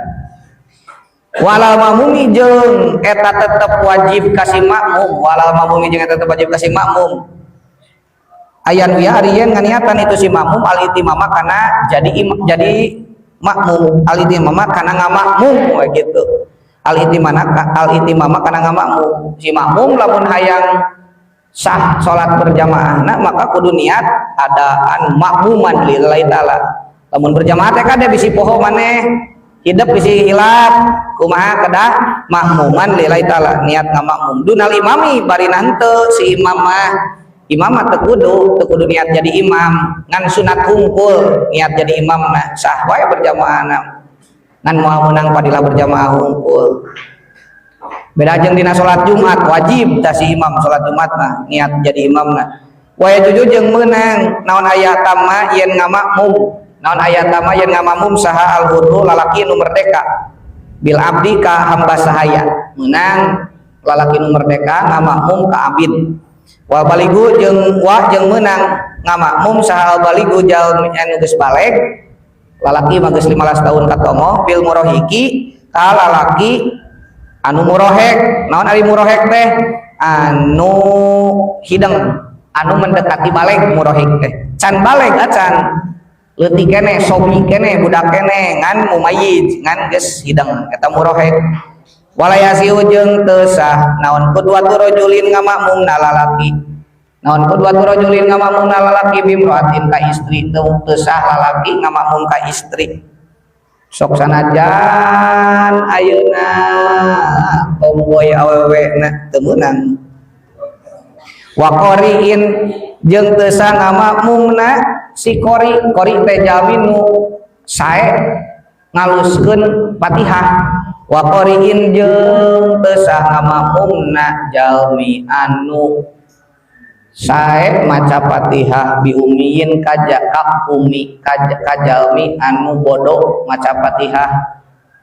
Walal mamumi jeung eta tetep wajib ka si makmum, walal mamumi jeung eta tetep wajib ka si makmum. Ayan wiya ari yen nganiatan itu si makmum al itimama kana jadi jadi makmum, al itimama kana ngamakmum we gitu. Al itimana al itimama kana ngamakmum. Si makmum lamun hayang sah salat berjamaahna maka kudu niat adaan makmuman lillahi taala. Lamun berjamaah teh kade bisi poho maneh, hidep bisi hilap, kumaha kedah makmuman lillahi taala niat ngamakmum. Dunal imami bari henteu si imam mah. Imam mah teu kudu niat jadi imam, ngan sunat hungkul niat jadi imam mah sah wae berjamaahna. Ngan moal meunang padilah berjamaah hungkul. Beda jeung dina salat Jumat wajib tah si imam salat Jumat mah niat jadi imam mah. Wa yajuju jeung meunang naon aya tama yen ngamakmum, naon aya tama yen ngamakmum saha al-hurru lalaki nu merdeka bil abdi ka hamba sahaya. Meunang lalaki nu merdeka ngamakmum ka abid. Wa baligu jeung wa jeung meunang ngamakmum saha al baligu jalmi anu geus baleg lalaki mah geus 15 tahun ka tomoh bil murohiki ka lalaki anu murohek. Naon ari murohek teh? Anu hideng, anu mendekati baleg murohek teh. Can baleg acan leutik keneh, sobi keneh, budak keneh, ngan mumayyiz, ngan geus hideng eta murohek. Walayasiu jeung teu sah naon qudwatu rajulin ngamakmumna lalaki. Naon qudwatu rajulin ngamakmumna lalaki bimroatin ka istri, teu sah lalaki ngamakmum ka istri. Sok sanajan ayeuna tomboy awewe na teu meunang. Wa qari'in jeung teu sah ngamakmumna si qori, qori teh jalmi nu sae ngaluskeun Fatihah. Wa qari'in jeung teu sah ngamakmumna jalmi anu sae maca Fatihah bi ummiyin kaja ka ummi kaja kajalmi anu bodoh maca Fatihah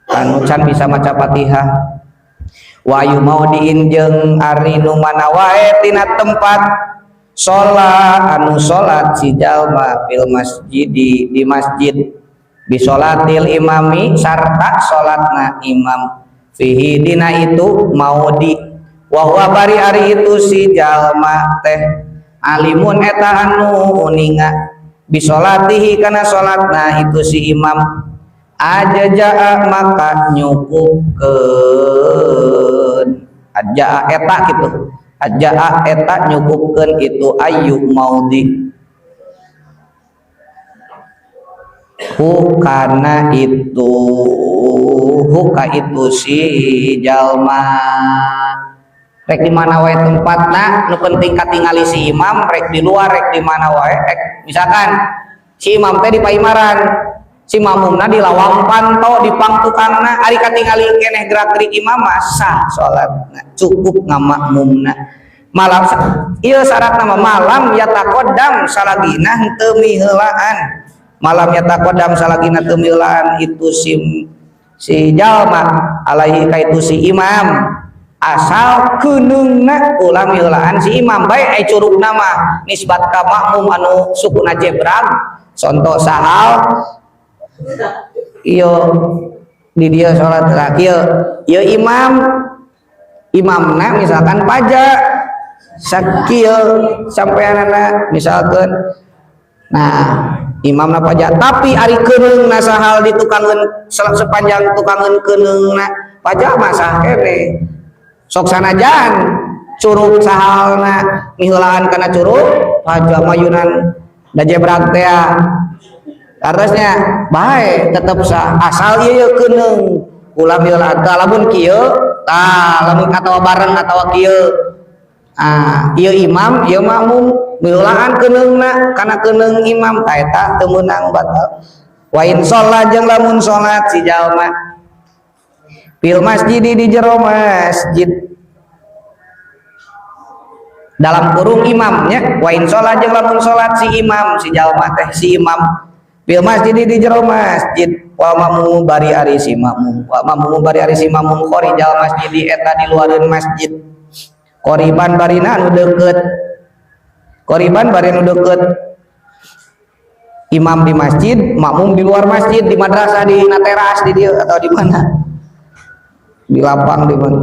anu can bisa maca Fatihah. Wa ayu maudiin jeung ari nu mana wae tina tempat salat anu salat si jalma fil masjidi di masjid bi salatil imami sarta salatna imam fihi dina itu maudi wa huwa bari ari itu si jalma teh alimun eta anu uninga bi salatihi kana salatna itu si imam ajaa maka nyukupkeun ajaa eta kitu ajaa eta nyukupkeun itu ayu maudi hu kana itu huka itu si jalma. Rek di mana wae tempatna nu penting katingali si imam, rek di luar rek di mana wae. Misalkan si imam teh di Paimaran, Si makmumna di lawang panto, di pangtukangna, ari katingali keneh gerak gerik imam mah sah salatna, cukup ngamakmumna. Ma lam, ieu syaratna mah ma lam yataqaddam, salagina henteu miheulaan. Ma lam yataqaddam, salagina teu miheulaan itu si si jalma alaihi ka itu si imam, asal keuneungna ulah miheulaan si imam bae. Ai curugna mah nisbat ka makmum anu sukuna jebrag. Contoh sahal ieu di dia salat lah kieu, ieu imam, imamna misalkan pajak sakieu sampeanana misalkan. Nah, imamna pajak, tapi ari keuneungna sahal di tukangeun, sepanjang tukangeun keuneungna pajak mah sah keneh. Sok sanajan curug sahalna miheulaan kana curug pajak, mayunan da jebrag teh harusnya bae, tetep sah asal ieu keuneung ulah miheulaan. Tah, lamun kieu tah, lamun atawa bareng atawa kieu, ah, ieu imam, ieu makmum, miheulaan keuneungna kana keuneung imam, tah eta teu meunang, batal. Wa in sholat, jeung lamun salat si jalma fil masjid, di jero masjid, dalam kurung imamnya. Wa in sholat, jeung lamun salat si imam, si jalma teh si imam, fil masjid, di jero masjid, wal makmum, bari ari si makmum, wal makmum, bari ari si makmum, khorijal masjid, eta di luareun masjid, qoriban, barina anu deukeut, qoriban, bari anu deukeut. Imam di masjid, makmum di luar masjid, di madrasah, di teras di dieu atau di mana, di lapang, di mana,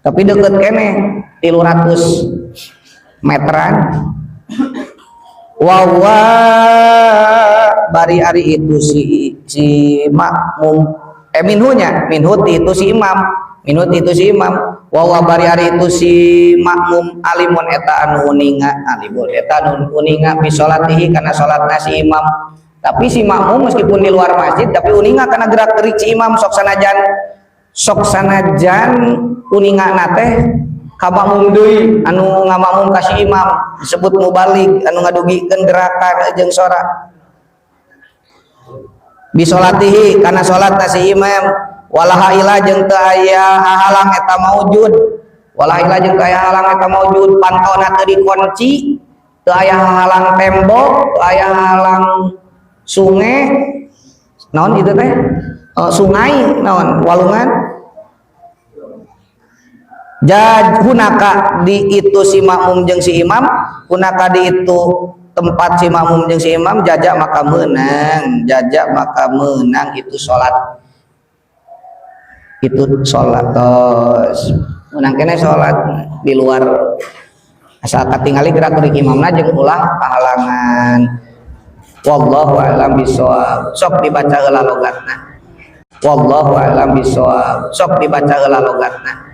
tapi deket keneh 300 meteran. Wawa, bari ari itu si si makmum, eh, minhunya, minhu itu si imam, minhu itu si imam, wawa, bari ari itu si makmum, alimun, eta anu uninga, alimun, eta anu uninga, bisolatihi, kana salatna si imam. Tapi si makmum meskipun di luar masjid tapi uninga kana gerak gerik si imam. Sok sanajan uninga teh ka makmum deui anu ngamakmum ka si imam, disebut mubalig, anu ngadugikeun gerakan jeung sora. Bisolatihi, kana salat si imam, wala haila, jeung teu aya hahalang eta maujud, wala haila, jeung teu aya hahalang eta maujud. Pantona teu dikunci, teu aya hahalang tembok, teu aya hahalang sungai, naon itu teh, sungai, naon, walungan. Jad hunaka, di itu si makmum jeung si imam, hunaka, di itu tempat si makmum jeung si imam, jaza, maka menang, jaza, maka menang itu salat, itu salat tos menang keneh salat di luar, asal katingali gerak gerik imamna jeung ulah kahalangan. Wallahu a'lam bishawab. Sok dibaca heula logatna. Wallahu a'lam bishawab. Sok dibaca heula logatna.